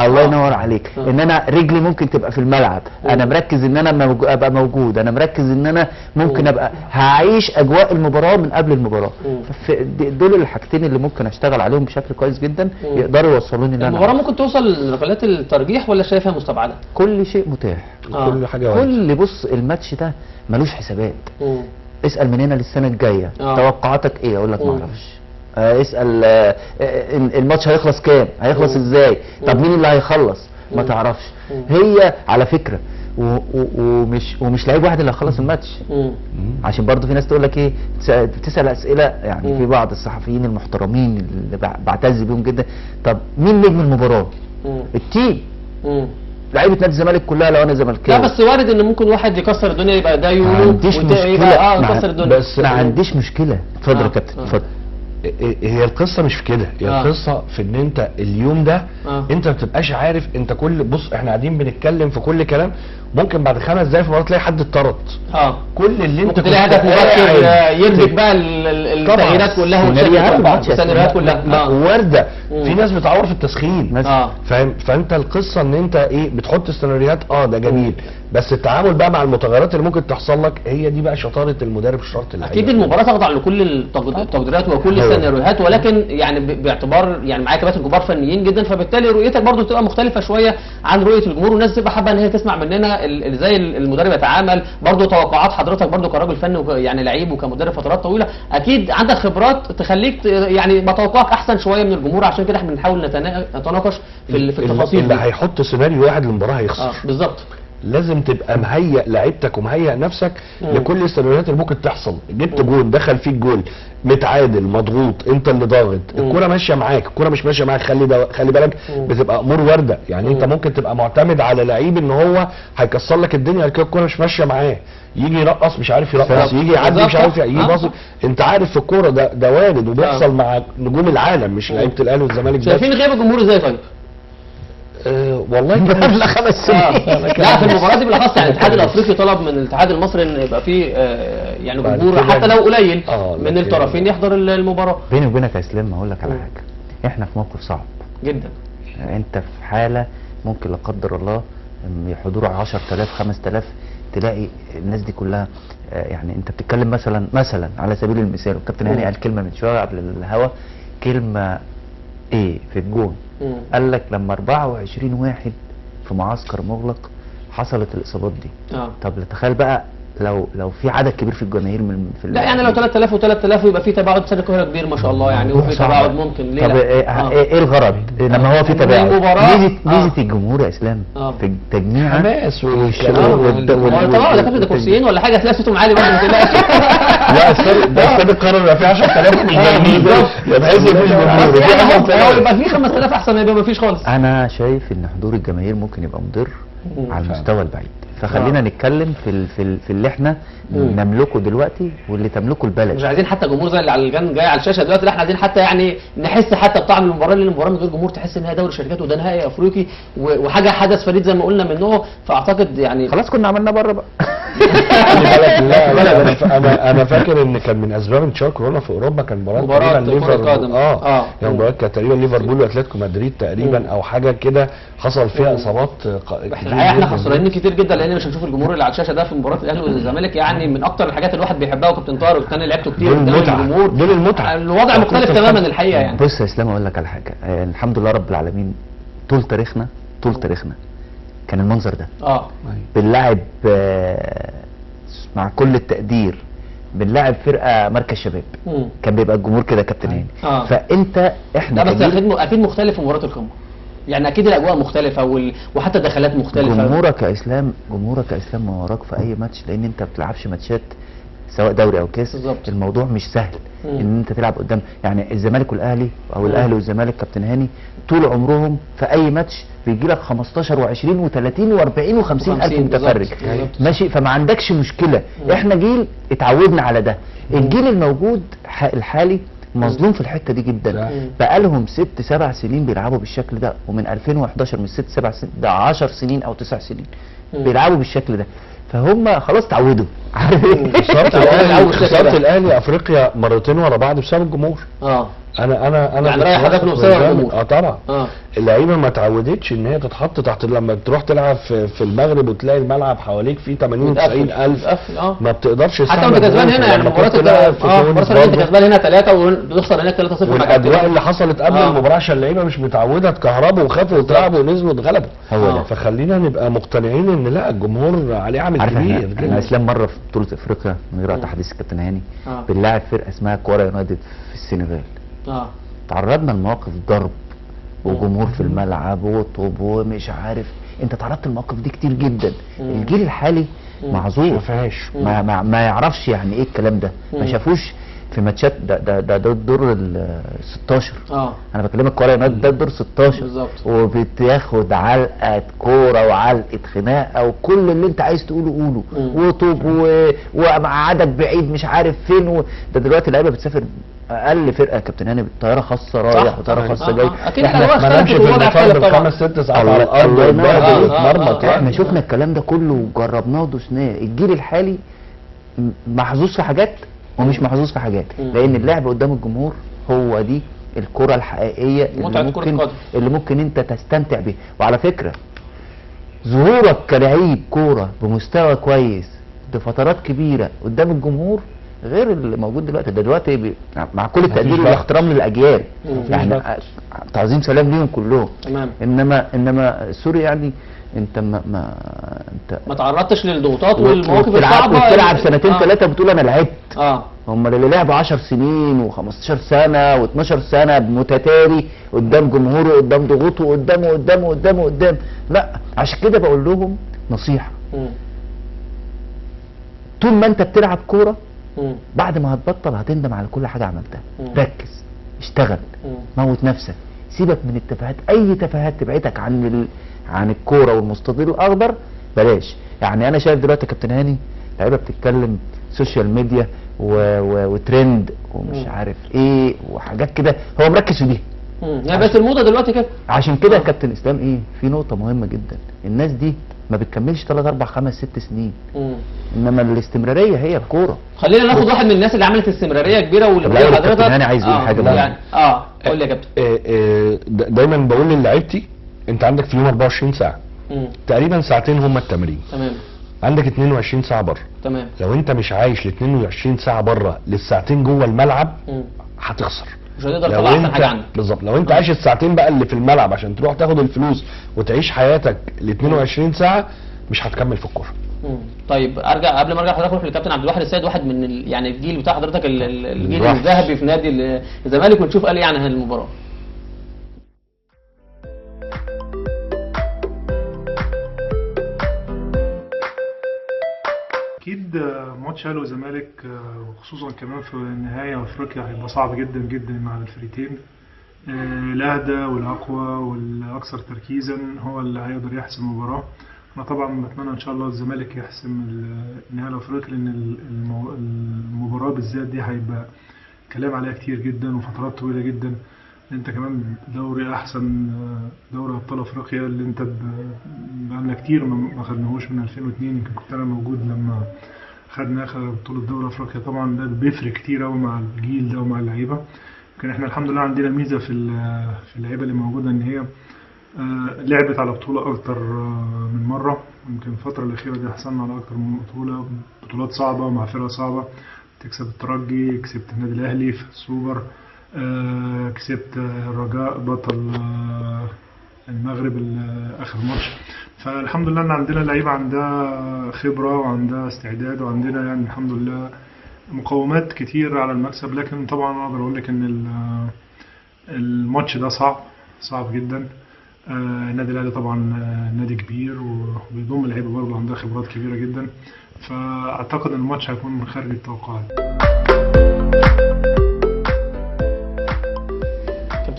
الله ينور عليك. ان انا رجلي ممكن تبقى في الملعب، انا مركز ان انا ابقى موجود، انا مركز ان انا ممكن ابقى هعيش اجواء المباراة من قبل المباراة. دول الحاجتين اللي ممكن اشتغل عليهم بشكل كويس جدا، يقدروا يوصلوني. ان المباراة ممكن توصل لركلات الترجيح ولا شايفها مستبعده؟ كل شيء متاح، كل حاجة. كل بص الماتش ده ملوش حسابات. اسال من هنا للسنة الجاية توقعاتك ايه، اقول لك ما اعرفش. اسال الماتش هيخلص كام، هيخلص ازاي، طب مين اللي هيخلص، ما تعرفش. هي على فكرة ومش لعيب واحد اللي هيخلص الماتش. عشان برضو في ناس تقول لك ايه، بتسال اسئلة يعني. في بعض الصحفيين المحترمين اللي بعتز بيهم جدا، طب مين نجم المباراة؟ ال team، لعيبة نادي الزمالك كلها. لو انا زملكاوي لا، بس وارد ان ممكن واحد يكسر الدنيا، يبقى ده يولو، ما عنديش مشكلة، يكسر الدنيا، بس ما عنديش مشكلة. اتفضل يا كابتن، اتفضل. هي القصة مش في كده، هي القصة في ان انت اليوم ده انت ما بتبقاش عارف. انت كل بص احنا قاعدين بنتكلم في كل كلام، ممكن بعد 5 دقايق في المباراة تلاقي حد اتطرد. كل اللي انت ممكن تلاقي هدف مبكر يربك بقى التغييرات كلها والسيناريوهات كلها وارده. في ناس بتعور في التسخين، فاهم؟ فانت القصة ان انت ايه، بتحط سيناريوهات ده جميل، بس التعامل بقى مع المتغيرات اللي ممكن تحصل لك هي دي بقى شطارة المدرب، شطارة اللعيبة. اكيد المباراة تخضع لكل التقديرات وكل السيناريوهات، ولكن يعني باعتبار يعني معايا كباتن كبار فنيين جدا، فبالتالي رؤيتك برضو بتبقى مختلفة شوية عن رؤية الجمهور، والناس بتبقى حابة ان هي تسمع مننا ازاي المدرب يتعامل. برضو توقعات حضرتك برضو كراجل فني يعني لعيب وكمدرب فترات طويلة، اكيد عندك خبرات تخليك يعني بتوقعك احسن شوية من الجمهور. عشان كده احنا بنحاول نتناقش في التفاصيل. اللي هيحط سيناريو واحد للمباراة هيخسر. بالظبط. لازم تبقى مهيئ لعيبتك ومهيئ نفسك لكل السيناريوهات اللي ممكن تحصل. جبت جول، دخل فيك جول، متعادل، مضغوط، انت اللي ضاغط، الكورة ماشية معاك، الكورة مش ماشية معاك، خلي بالك بتبقى امور وارده. يعني انت ممكن تبقى معتمد على لعيب ان هو هيكسر لك الدنيا، الكورة مش ماشية معاه، يجي يرقص مش عارف يرقص، يجي يعدي مش عارف يجي باص. انت عارف في الكورة ده وارد وبيحصل مع نجوم العالم، مش لعيبة الاهلي والزمالك بس. شايفين غياب الجمهور ازاي طيب؟ والله قبل 5 سنين. لا في المباراة دي بالاخص يعني الاتحاد الافريقي طلب من الاتحاد المصري ان يبقى فيه يعني جمهور حتى لو قليل من الطرفين يحضر المباراة. بيني وبينك يا اسلام هقول لك على حاجة، احنا في موقف صعب جدا. انت في حاله ممكن لا قدر الله حضور 10000 5000 تلاقي الناس دي كلها. يعني انت بتتكلم مثلا على سبيل المثال، والكابتن هاني قال كلمة من شوية قبل الهوا، كلمة ايه في الجون، قال لك لما 24 واحد في معسكر مغلق حصلت الاصابات دي. طب تخيل بقى لو في عدد كبير في الجماهير من في لا يعني لو 3000 و3000 يبقى في تباعد سنة القاهرة كبير ما شاء الله يعني، وفي تباعد ممكن. ليه؟ طب ايه الغرض لما هو في تباعد؟ ميزة الجمهور يا اسلام في التجميع حماس طبعا. ده كابتن كرسيين ولا حاجة هتلاقي صوتهم عالي برضه، ما تقلقش. لا ده استاد القاهرة يبقى فيه 10000 مش جايين، يبقى مفيش جمهور، يبقى في 5000 احسن ما يبقى مفيش خالص. انا شايف ان حضور الجماهير ممكن يبقى مضر على المستوى البعيد، فخلينا نتكلم في اللي احنا نملكه دلوقتي واللي تملكه البلد. مش عايزين حتى جمهور زي اللي على الجن جاي على الشاشة دلوقتي، لا احنا عايزين حتى يعني نحس حتى بطعم المباراة، لان المباراة من غير جمهور تحس انها دوري شركات وده نهائي افريقي وحاجه حدث فريد زي ما قلنا من نوعه. فاعتقد يعني خلاص كنا عملنا بره بقى. لا لا انا فاكر ان كان من اسباب انتشار كورونا في اوروبا كان مباراة ليفربول، يعني مباراة كانت تقريبا ليفربول واتلتيكو مدريد تقريبا او حاجة كده، حصل فيها اصابات. الحقيقة احنا خسرانين كتير جدا لان مش هنشوف الجمهور اللي على الشاشة ده في مباراة الاهلي والزمالك، يعني من اكتر الحاجات اللي الواحد بيحبها. وكابتن طارق كان لعبته كتير قدام الجمهور، دول المتعة، الوضع مختلف تماما الحقيقة يعني. بص يا اسلام اقول لك على حاجة، الحمد لله رب العالمين طول تاريخنا كان المنظر ده بنلعب مع كل التقدير، بنلعب فرقه مركز شباب كان بيبقى الجمهور كده كابتن هاني. فانت احنا لا بس اكيد مختلف في مباراة القمه، يعني اكيد الاجواء مختلفة وحتى دخلات مختلفة. جمهورك يا اسلام ما وراك في اي ماتش، لان انت ما بتلعبش ماتشات سواء دوري او كاس. بالظبط. الموضوع مش سهل ان انت تلعب قدام يعني الزمالك والاهلي او الاهلي والزمالك كابتن هاني طول عمرهم في اي ماتش بيجي لك 15 و20 و30 و40 و50 الف متفرج، ماشي، فما عندكش مشكلة. احنا جيل اتعودنا على ده. الجيل الموجود الحالي مظلوم في الحتة دي جدا، بقالهم 6 7 سنين بيلعبوا بالشكل ده، ومن 2011 من 6 7 سنين ده 10 سنين او 9 سنين بيلعبوا بالشكل ده، فهم خلاص اتعودوا. خسارة الاهلي افريقيا مرتين ورا بعض بسبب الجمهور. انا يعني رايح هدفنا بسبب الجمهور. طبعا. اللعيبة ما اتعودتش ان هي تتحط تحت، لما تروح تلعب في المغرب وتلاقي الملعب حواليك فيه 80 90 الف، ما بتقدرش. حتى وانت كسبان هنا يعني مباراة انت كسبان هنا 3 وتخسر هناك 3-0، والاجواء اللي حصلت قبل المباراة عشان اللعيبة مش متعوده، اتكهربوا وخافوا وترعبوا ونزلوا اتغلبوا. فخلينا نبقى مقتنعين ان لا الجمهور عليه عامل كبير جدا. انا اسلام مرة في بطوله افريقيا من غير تحديث الكابتن هاني بنلاعب فرقه اسمها كوارا يونايتد في السنغال. تعرضنا لمواقف ضرب وجمهور في الملعب وطب ومش عارف، انت تعرضت للمواقف دي كتير جدا. الجيل الحالي معذور، ما يعرفش يعني ايه الكلام ده، ما شافوش في ماتشات ده ده ده, ده الدور ال 16. انا بكلمك كورة يونايتد ده الدور 16 بالظبط، وبتاخد علقه كورة وعلقه خناقه وكل اللي انت عايز تقوله قوله، وطوب ومقعدك بعيد مش عارف فين ده دلوقتي اللعيبة بتسافر اقل فرقه يا كابتن هاني بالطيارة خاصة رايح وطياره خاصة جاي. اكيد احنا ما نمشي في المطار بالخمس ست ساعات على الارض واتمرمط. احنا شفنا الكلام ده كله وجربناه ودوسناه. الجيل الحالي محظوظ في حاجات ومش محظوظ في حاجات، لان اللعب قدام الجمهور هو دي الكره الحقيقية اللي ممكن انت تستمتع بيها. وعلى فكرة ظهورك كلاعب كورة بمستوى كويس بفترات كبيرة قدام الجمهور غير اللي موجود دلوقتي. ده دلوقتي مع كل التقدير والاحترام للاجيال يعني تعظيم سلام ليهم كلهم، تمام. انما sorry يعني انت ما انت ما تعرضتش للضغوطات والمواقف الصعبة، وبتلعب سنتين ثلاثة بتقول انا لعبت. هم اللي لعبوا 10 سنين و15 سنة و12 سنة متتالي قدام جمهوره قدام ضغوطه قدامه قدامه قدامه قدام. لا عشان كده بقول لهم نصيحة، طول ما انت بتلعب كورة بعد ما هتبطل هتندم على كل حاجة عملتها. ركز، اشتغل، موت نفسك، سيبك من التفاهات، اي تفاهات تبعدك عن الكورة والمستطيل الاخضر بلاش. يعني انا شايف دلوقتي كابتن هاني لعيبة بتتكلم social media وترند ومش عارف ايه وحاجات كده، هو مركز في دي. يعني بس الموضة دلوقتي كده. عشان كده يا كابتن اسلام ايه، في نقطة مهمة جدا، الناس دي ما بتكملش 3 4 5 6 سنين، انما الاستمرارية هي الكورة. خلينا ناخد واحد من الناس اللي عملت استمرارية كبيرة واللي حضرتك انا عايز اقول حاجة يعني. قول لي يا كابتن. دايما بقول للاعيبتي انت عندك في اليوم 24 ساعة، تقريبا ساعتين هم التمرين، تمام، عندك 22 ساعة بره، تمام. لو انت مش عايش ال 22 ساعة بره للساعتين جوه الملعب هتخسر، مش هتقدر تطلع احسن حاجة عندك. بالظبط. لو انت عايش الساعتين بقى اللي في الملعب عشان تروح تاخد الفلوس وتعيش حياتك ال 22 ساعة مش هتكمل في الكورة. طيب ارجع قبل ما ارجع حضرتك اروح للكابتن عبد الواحد السيد، واحد من يعني الجيل بتاع حضرتك، الجيل الذهبي في نادي الزمالك، ونشوف قال ايه عن المباراة. اكيد ماتش اهلي وزمالك وخصوصا كمان في النهاية افريقيا هيبقى صعب جدا جدا مع الفريقين. الاهدى والاقوى والاكثر تركيزا هو اللي هيقدر يحسم المباراة. انا طبعا بتمنى ان شاء الله الزمالك يحسم النهائي الافريقي، لان المباراة بالذات دي هيبقى كلام عليها كتير جدا وفترات طويلة جدا. انت كمان دوري احسن دوري ابطال افريقيا اللي انت بقالنا كتير ما خدناهوش من 2002، يمكن كنت انا موجود لما خدنا اخر بطوله دوري افريقيا. طبعا ده بيفرق كتير قوي مع الجيل ده ومع اللعيبة. يمكن احنا الحمد لله عندنا ميزة في اللعيبة اللي موجودة ان هي لعبت على بطوله اكتر من مرة. يمكن الفترة الاخيرة دي حصلنا على اكتر من بطوله، بطولات صعبة مع فرق صعبة، تكسب الترجي، كسبت النادي الاهلي في السوبر، كسبت الرجاء بطل المغرب اخر ماتش. فالحمد لله ان عندنا لعيبة عندها خبره وعندها استعداد، وعندنا يعني الحمد لله مقومات كتير على المكسب. لكن طبعا اقدر اقول لك ان الماتش ده صعب صعب جدا. النادي الاهلي طبعا نادي كبير وبيضم لعيبة برضه عندها خبرات كبيرة جدا، فاعتقد ان الماتش هيكون من خارج التوقعات.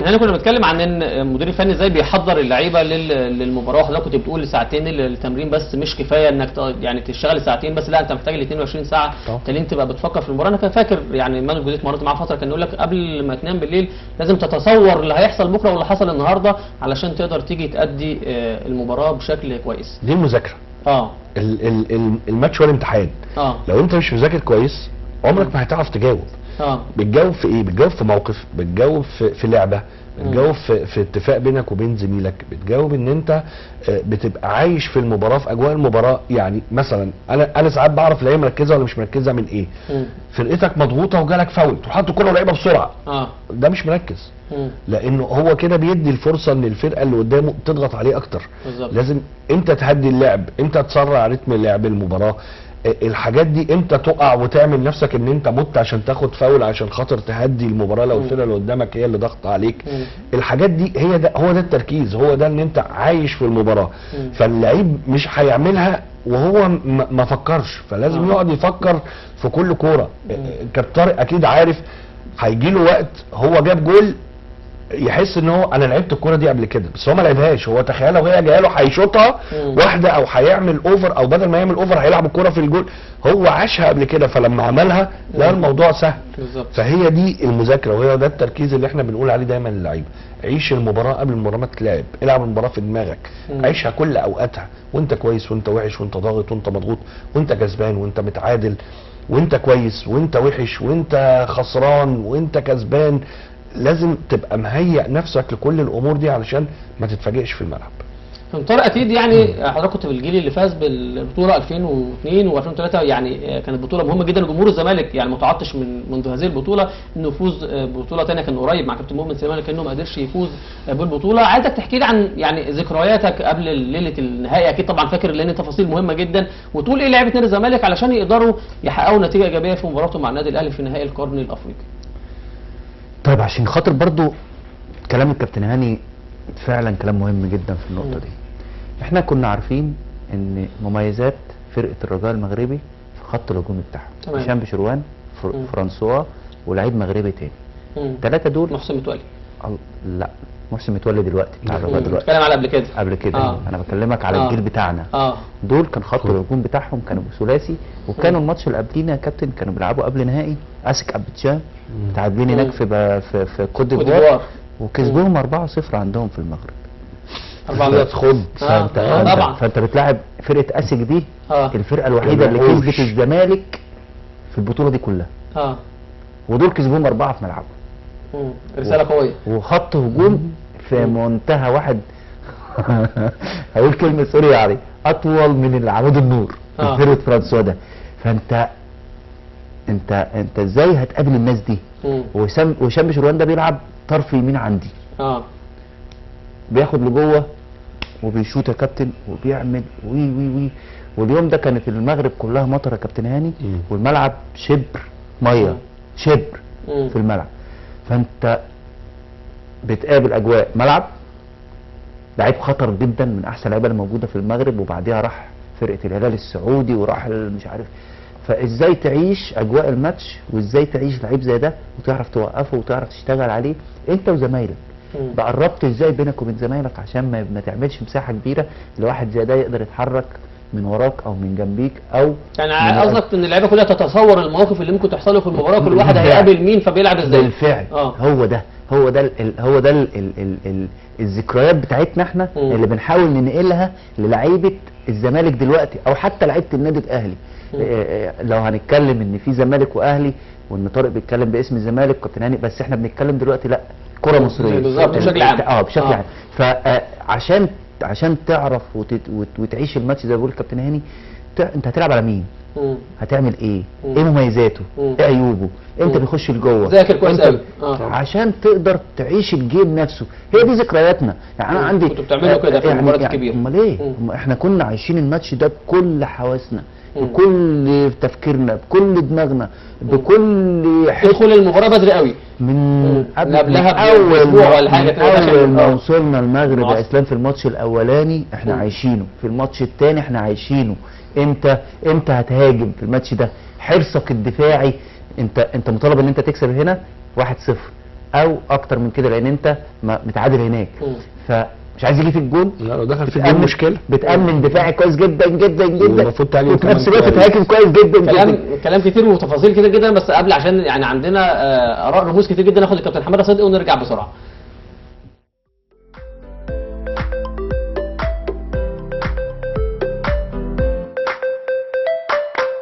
احنا كنا بنتكلم عن ان المدير الفني ازاي بيحضر اللعيبة للمباراة، وحضرتك كنت بتقول ساعتين التمرين بس مش كفاية انك يعني تشتغل ساعتين بس، لا انت محتاج ال 22 ساعة تانيين تبقى بتفكر في المباراة. انا كان فاكر يعني مانويل جوزيه مرات معاه فترة كان يقول لك قبل ما تنام بالليل لازم تتصور اللي هيحصل بكره واللي حصل النهارده علشان تقدر تيجي تأدي المباراة بشكل كويس. دي المذاكرة. الماتش هو الامتحان. لو انت مش مذاكر كويس عمرك ما هتعرف تجاوب. بتجاوب في ايه؟ بتجاوب في موقف، بتجاوب في لعبه، بتجاوب في اتفاق بينك وبين زميلك، بتجاوب ان انت بتبقى عايش في المباراة، في اجواء المباراة. يعني مثلا انا ساعات بعرف لعيبة مركزه ولا مش مركزه من ايه. فرقتك مضغوطه وجالك فاول تروح حاطط الكورة ولعيبة بسرعة، ده مش مركز، لانه هو كده بيدي الفرصة ان الفرقة اللي قدامه تضغط عليه اكتر. بالزبط. لازم انت تهدي اللعب، انت تسرع رتم لعب المباراة، الحاجات دي امتى تقع وتعمل نفسك ان انت مت عشان تاخد فاول عشان خاطر تهدي المباراة لو الفرقة اللي قدامك هي اللي ضغط عليك. الحاجات دي هي ده، هو ده التركيز، هو ده ان انت عايش في المباراة. فاللعيب مش هيعملها وهو ما فكرش، فلازم يقعد يفكر في كل كورة. كابتن طارق اكيد عارف هيجي له وقت هو جاب جول يحس ان هو انا لعبت الكورة دي قبل كده، بس هو ما لعبهاش، هو تخيلها وهي جاية له هيشوطها واحدة او هيعمل over، او بدل ما يعمل over هيلعب الكورة في الجول، هو عاشها قبل كده فلما عملها لا الموضوع سهل. بالظبط. فهي دي المذاكرة وهي ده التركيز اللي احنا بنقول عليه دايما للعيبة، عيش المباراة قبل المباراة ما تلعب، العب المباراة في دماغك، عيشها كل اوقاتها، وانت كويس وانت وحش وانت ضاغط وانت مضغوط وانت كسبان وانت متعادل وانت كويس وانت وحش وانت خسران وانت كسبان. لازم تبقى مهيئ نفسك لكل الامور دي علشان ما تتفاجئش في الملعب. طارق اكيد يعني حضرتك كنت في الجيل اللي فاز بالبطولة 2002 و2003، يعني كانت بطوله مهمة جدا لجمهور الزمالك، يعني متعطش من منذ هذه البطولة انه يفوز بطوله ثانية. كان قريب مع كابتن مؤمن سليمان لكنه ما قدرش يفوز بالبطولة. عايزك تحكي لي عن يعني ذكرياتك قبل ليلة النهائي، اكيد طبعا فاكر لان تفاصيل مهمة جدا، وتقول ايه لعيبة نادي الزمالك علشان يقدروا يحققوا نتيجة ايجابية في مباراتهم مع النادي الاهلي في نهائي القرن الافريقي. طيب عشان خاطر برضو كلام الكابتن هاني فعلا كلام مهم جدا في النقطة دي. احنا كنا عارفين ان مميزات فرقه الرجاء المغربي في خط الهجوم بتاعهم، هشام بشروان، فرانسوا، ولاعيب مغربي تاني. الثلاثة دول محسن متولي. لا محسن متولي دلوقتي بتاع الرجاء دلوقتي. بتكلم على قبل كده. قبل كده. انا بكلمك على الجيل بتاعنا. دول كان خط الهجوم بتاعهم كانوا ثلاثي، وكانوا الماتش اللي قبلينا يا كابتن كانوا بيلعبوا قبل نهائي اسك ابيجان، متعادلين هناك في كوت ديفوار، وكسبوهم 4-0 عندهم في المغرب. 4-0. فانت فانت بتلاعب فرقه اسك دي، الفرقة الوحيدة اللي كسبت الزمالك في البطولة دي كلها. ودول كسبوهم 4 في ملعبهم. رسالة قوية وخط هجوم في منتهى واحد هقول كلمة sorry يعني اطول من العمود النور في فرقه فرانسوا ده. فانت انت انت ازاي هتقابل الناس دي؟ وهشام بشروان ده بيلعب طرف يمين عندي، بياخد لجوه وبيشوط يا كابتن وبيعمل وي وي وي. واليوم ده كانت المغرب كلها مطر يا كابتن هاني، والملعب شبر مية، شبر في الملعب. فانت بتقابل اجواء ملعب، لعيب خطر جدا من احسن اللعيبة اللي موجودة في المغرب، وبعديها راح فرقه الهلال السعودي وراح مش عارف. فازاي تعيش اجواء الماتش، وازاي تعيش لعيب زي ده وتعرف توقفه وتعرف تشتغل عليه انت وزمايلك. بقى الربط ازاي بينك وبين زمايلك عشان ما تعملش مساحة كبيرة لواحد زي ده يقدر يتحرك من وراك او من جنبيك. او يعني قصدك ان اللعيبة كلها تتصور المواقف اللي ممكن تحصل له في المباراة، كل واحد هيقابل مين فبيلعب ازاي. بالفعل. هو ده هو ده ال هو ده ال ال ال الذكريات بتاعتنا احنا اللي بنحاول ننقلها للعيبة الزمالك دلوقتي، او حتى لعيبة النادي الاهلي. لو هنتكلم ان في زمالك واهلي، وان طارق بيتكلم باسم الزمالك وكابتن هاني، بس احنا بنتكلم دلوقتي لا كره مصرية بالظبط بشكل عام. بشكل عام. فعشان عشان تعرف وتعيش الماتش زي ما بيقول الكابتن هاني، انت هتلعب على مين؟ هتعمل ايه؟ ايه مميزاته؟ ايه عيوبه؟ امتى بيخش لجوه؟ ذاكر كويس قوي عشان تقدر تعيش ال game نفسه. هي دي ذكرياتنا يعني. انا عندي كنتوا بتعملوا كده في المباريات الكبيرة. امال ايه؟ احنا كنا عايشين الماتش ده بكل حواسنا، بكل تفكيرنا، بكل دماغنا، بكل حتة. تدخل المباراة بدري قوي من قبلها باسبوع ولا حاجة. اول ما وصلنا المغرب يا اسلام في الماتش الاولاني احنا عايشينه، في الماتش الثاني احنا عايشينه. امتى هتهاجم في الماتش ده؟ حرصك الدفاعي، انت مطالب ان انت تكسب هنا 1-0 او اكتر من كده، لان انت متعادل هناك. فمش عايز يجي في الجون، لا لو دخل في الجون مشكلة. بتامن دفاعي كويس جدا جدا جدا، المفروض تعلي وفي نفس الوقت تهاجم كويس جدا جدا. كلام كتير وتفاصيل كتير جدا، بس قبل عشان يعني عندنا اراء رموز كتير جدا، ناخد الكابتن حمادة صدقي ونرجع بسرعة.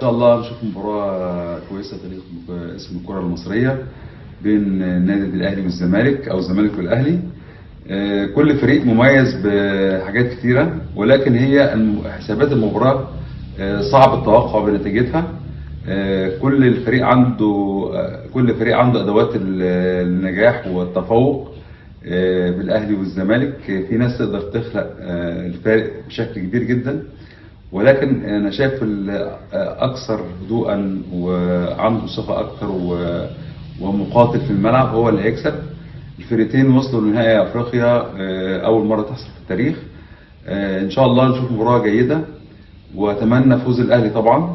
ان شاء الله نشوف مباراة كويسة تليق باسم الكره المصرية بين النادي الاهلي والزمالك، او الزمالك والاهلي. كل فريق مميز بحاجات كتيرة، ولكن هي حسابات المباراة صعب التوقع بنتيجتها. كل فريق عنده ادوات النجاح والتفوق. بالاهلي والزمالك في ناس تقدر تخلق الفارق بشكل كبير جدا، ولكن انا شايف الاكثر هدوءا وعنده ثقة اكثر ومقاتل في الملعب هو اللي هيكسب. الفرقتين وصلوا لنهائي افريقيا اول مرة تحصل في التاريخ. ان شاء الله نشوف مباراة جيدة، واتمنى فوز الاهلي طبعا.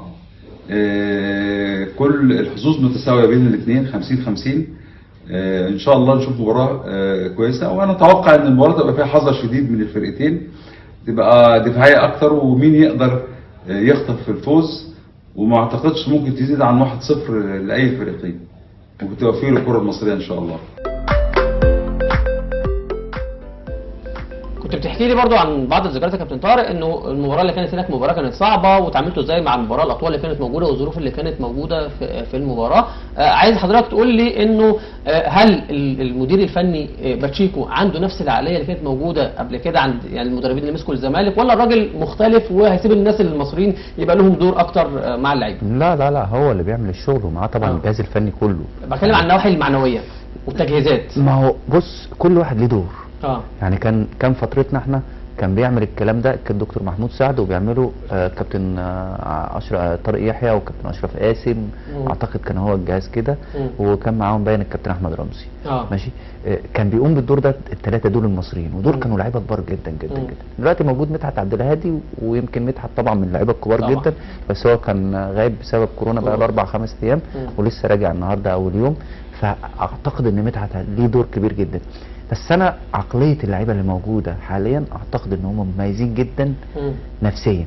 كل الحظوظ متساوية بين الاثنين 50-50. ان شاء الله نشوف مباراة كويسة، وانا اتوقع ان المباراة تبقى فيها حذر شديد من الفرقتين، تبقى دفاعية اكتر، ومين يقدر يخطف في الفوز. وما اعتقدش ممكن تزيد عن 1-0 لاي فريقين، وبالتوفيق للكرة المصرية ان شاء الله. كنت بتحكي لي برضو عن بعض الذكريات يا كابتن طارق، انه المباراة اللي كانت هناك مباراة كانت صعبة، وتعاملتوا ازاي مع المباراة الاطوال اللي كانت موجودة والظروف اللي كانت موجودة في المباراة. عايز حضرتك تقول لي انه هل المدير الفني باتشيكو عنده نفس العقلية اللي كانت موجودة قبل كده عند يعني المدربين اللي مسكوا الزمالك، ولا الراجل مختلف وهيسيب الناس المصريين يبقى لهم دور اكتر مع اللعيبة؟ لا لا لا، هو اللي بيعمل الشغل ومعاه طبعا الجهاز الفني كله. بتكلم عن النواحي المعنوية والتجهيزات. ما هو بص، كل واحد ليه دور. يعني كان فترتنا احنا كان بيعمل الكلام ده كان دكتور محمود سعد، وبيعمله كابتن طارق يحيى وكابتن اشرف قاسم، اعتقد كان هو الجهاز كده، وكان معاهم باين الكابتن احمد رمزي. ماشي، كان بيقوم بالدور ده الثلاثة دول المصريين، ودول كانوا لعيبة كبار جدا جدا جدا. دلوقتي موجود مدحت عبد الهادي، ويمكن مدحت طبعا من اللعيبة الكبار جدا، بس هو كان غايب بسبب كورونا بقى له 4-5 ايام، ولسه راجع النهارده اول يوم. فاعتقد ان مدحت ليه دور كبير جدا. بس انا عقلية اللعيبة اللي موجودة حاليا اعتقد ان هم مميزين جدا نفسيا.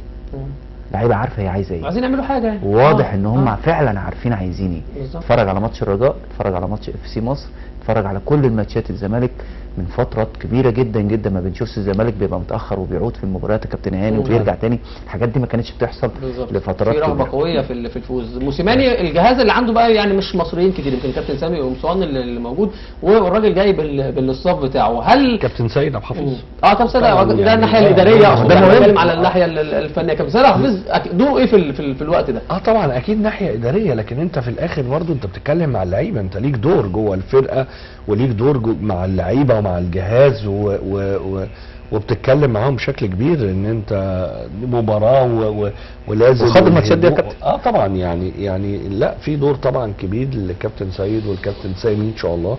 لعيبة عارفه هي عايزه ايه، عايزين يعملوا حاجة يعني. واضح ان هم فعلا عارفين عايزين ايه. اتفرج على ماتش الرجاء، اتفرج على ماتش اف سي مصر، اتفرج على كل الماتشات. الزمالك من فترات كبيرة جدا جدا ما بنشوفش الزمالك بيبقى متاخر وبيعود في المباريات يا كابتن هاني وبيرجع تاني. الحاجات دي ما كانتش بتحصل لفترات في رغبة قوية في الفوز. موسيماني الجهاز اللي عنده بقى يعني مش مصريين كتير، يمكن كابتن سامي قمصان اللي موجود، والراجل جاي بالاصطاف بتاعه. هل كابتن سيد عبد الحفيظ؟ كابتن سيد يعني ده الناحية الادارية، ده بنتكلم على الناحية الفنية. كابتن سيد عبد الحفيظ دوره ايه في الوقت ده؟ طبعا اكيد ناحية ادارية، لكن انت في الاخر برضه انت بتتكلم مع اللعيبة، انت ليك دور جوه الفرقة وليك دور مع اللعيبة ومع الجهاز وبتتكلم معاهم بشكل كبير ان انت مباراة ولازم وخد الماتشات دي يا كابتن. طبعا يعني لا، في دور طبعا كبير للكابتن سيد والكابتن سامي ان شاء الله،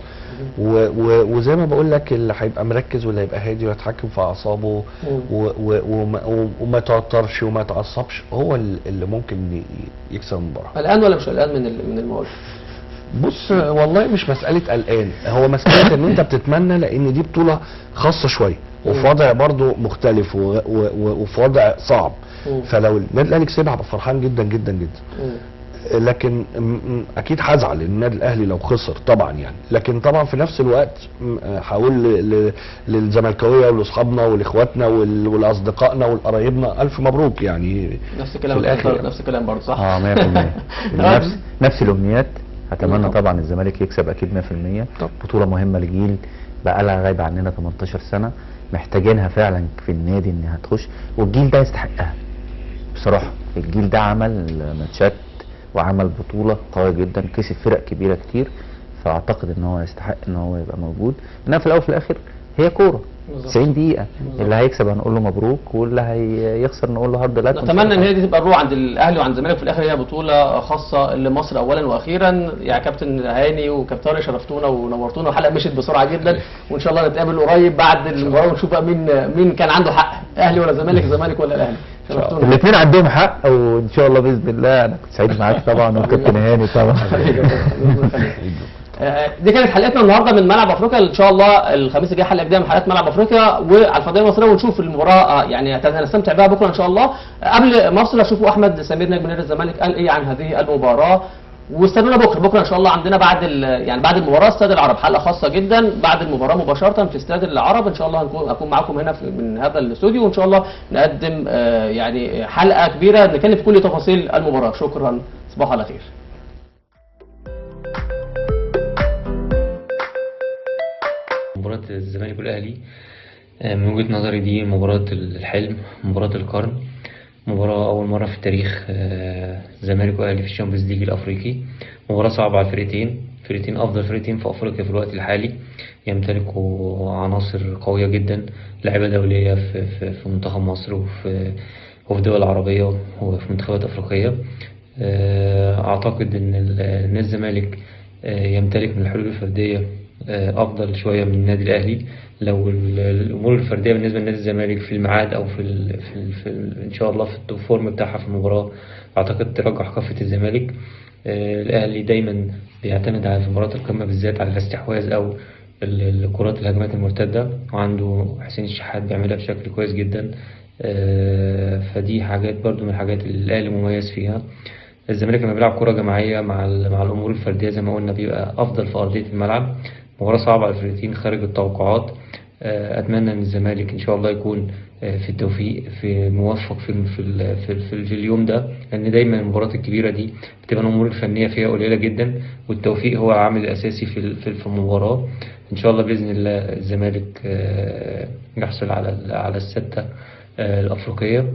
وزي ما بقول لك اللي هيبقى مركز واللي هيبقى هادي ويتحكم في اعصابه وما توترش وما تعصبش هو اللي ممكن يكسب المباراة. قلقان ولا مش قلقان من المواجهة؟ بص والله مش مسألة قلقان، هو مسألة ان انت بتتمنى، لان دي بطولة خاصة شوية وفي وضع برضه مختلف وفي وضع صعب. فلو النادي الاهلي كسبها هبقى فرحان جدا جدا جدا، لكن اكيد هزعل النادي الاهلي لو خسر طبعا يعني. لكن طبعا في نفس الوقت هقول للزملكاويه ولاصحابنا ولاخواتنا ولاصدقائنا ولاقرايبنا الف مبروك يعني. نفس الكلام في الاخر يعني. نفس الكلام برضه صح؟ 100% نفس الامنيات. اتمنى طبعا الزمالك يكسب اكيد 100%. بطوله مهمة لجيل بقى لها غايبة عننا 18 سنة، محتاجينها فعلا في النادي انها تخش، والجيل ده يستحقها بصراحة. الجيل ده عمل ماتشات وعمل بطوله قوية جدا، كسب فرق كبيرة كتير، فاعتقد ان هو يستحق ان هو يبقى موجود. انما في الاول وفي الاخر هي كورة 90 دقيقة، اللي هيكسب هنقول له مبروك، واللي هيخسر نقول له hard luck. نتمنى ان هي دي تبقى الروح عند الاهلي وعند الزمالك. في الاخر هي بطولة خاصة لمصر اولا واخيرا. يا كابتن هاني وكابتن طارق شرفتونا ونورتونا، والحلقة مشيت بسرعة جدا، وان شاء الله نتقابل قريب بعد المباراة ونشوف بقى مين كان عنده حق، اهلي ولا زمالك، زمالك ولا الاهلي. شرفتونا، الاثنين عندهم حق، وان شاء الله باذن الله. انا كنت سعيد معاك طبعا وكابتن هاني طبعا. دي كانت حلقتنا النهارده من ملعب افريقيا. ان شاء الله الخميس الجاي حلقة جديدة من حلقات ملعب افريقيا وعلى الفضائية المصرية، ونشوف المباراة يعني هنستمتع بها بكره ان شاء الله. قبل ما افصل اشوفوا احمد سمير نجم نادي الزمالك قال ايه عن هذه المباراة، واستنونا بكره ان شاء الله عندنا بعد يعني بعد المباراة استاد العرب، حلقة خاصة جدا بعد المباراة مباشرة في استاد العرب. ان شاء الله اكون معاكم هنا من هذا الاستوديو، وان شاء الله نقدم يعني حلقة كبيرة نتكلم في كل تفاصيل المباراة. شكرا، صباح على خير. مباراة الزمالك والأهلي من وجهة نظري دي مباراة الحلم، مباراة القرن، مباراة أول مرة في التاريخ الزمالك والأهلي في ال Champions League الأفريقي. مباراة صعبة على الفرقتين، فرقتين أفضل فرقتين في أفريقيا في الوقت الحالي، يمتلكوا عناصر قوية جدا، لعيبة دولية في منتخب مصر وفي دول عربية وفي منتخبات أفريقية. أعتقد إن الزمالك يمتلك من الحلول الفردية افضل شوية من النادي الاهلي. لو الامور الفردية بالنسبة لنادي الزمالك في الميعاد او في ال في, ال في ال ان شاء الله في ال top form بتاعها في المباراة، اعتقد ترجح كفه الزمالك. الاهلي دايما بيعتمد على في مباراة القمه بالذات على الاستحواذ او الكرات الهجمات المرتدة، وعنده حسين الشحات بيعملها بشكل كويس جدا. فدي حاجات برضو من الحاجات اللي الاهلي مميز فيها. الزمالك لما بيلعب كرة جماعية مع الامور الفردية زي ما قلنا بيبقى افضل في ارضية الملعب. مباراة صعبة على الفرقتين خارج التوقعات. اتمنى ان الزمالك ان شاء الله يكون في التوفيق، في موفق في في في, في اليوم ده، لان دايما المباريات الكبيرة دي بتبقى الامور الفنية فيها قليلة جدا، والتوفيق هو العامل الاساسي في المباراة. ان شاء الله باذن الله الزمالك يحصل على الستة الافريقية.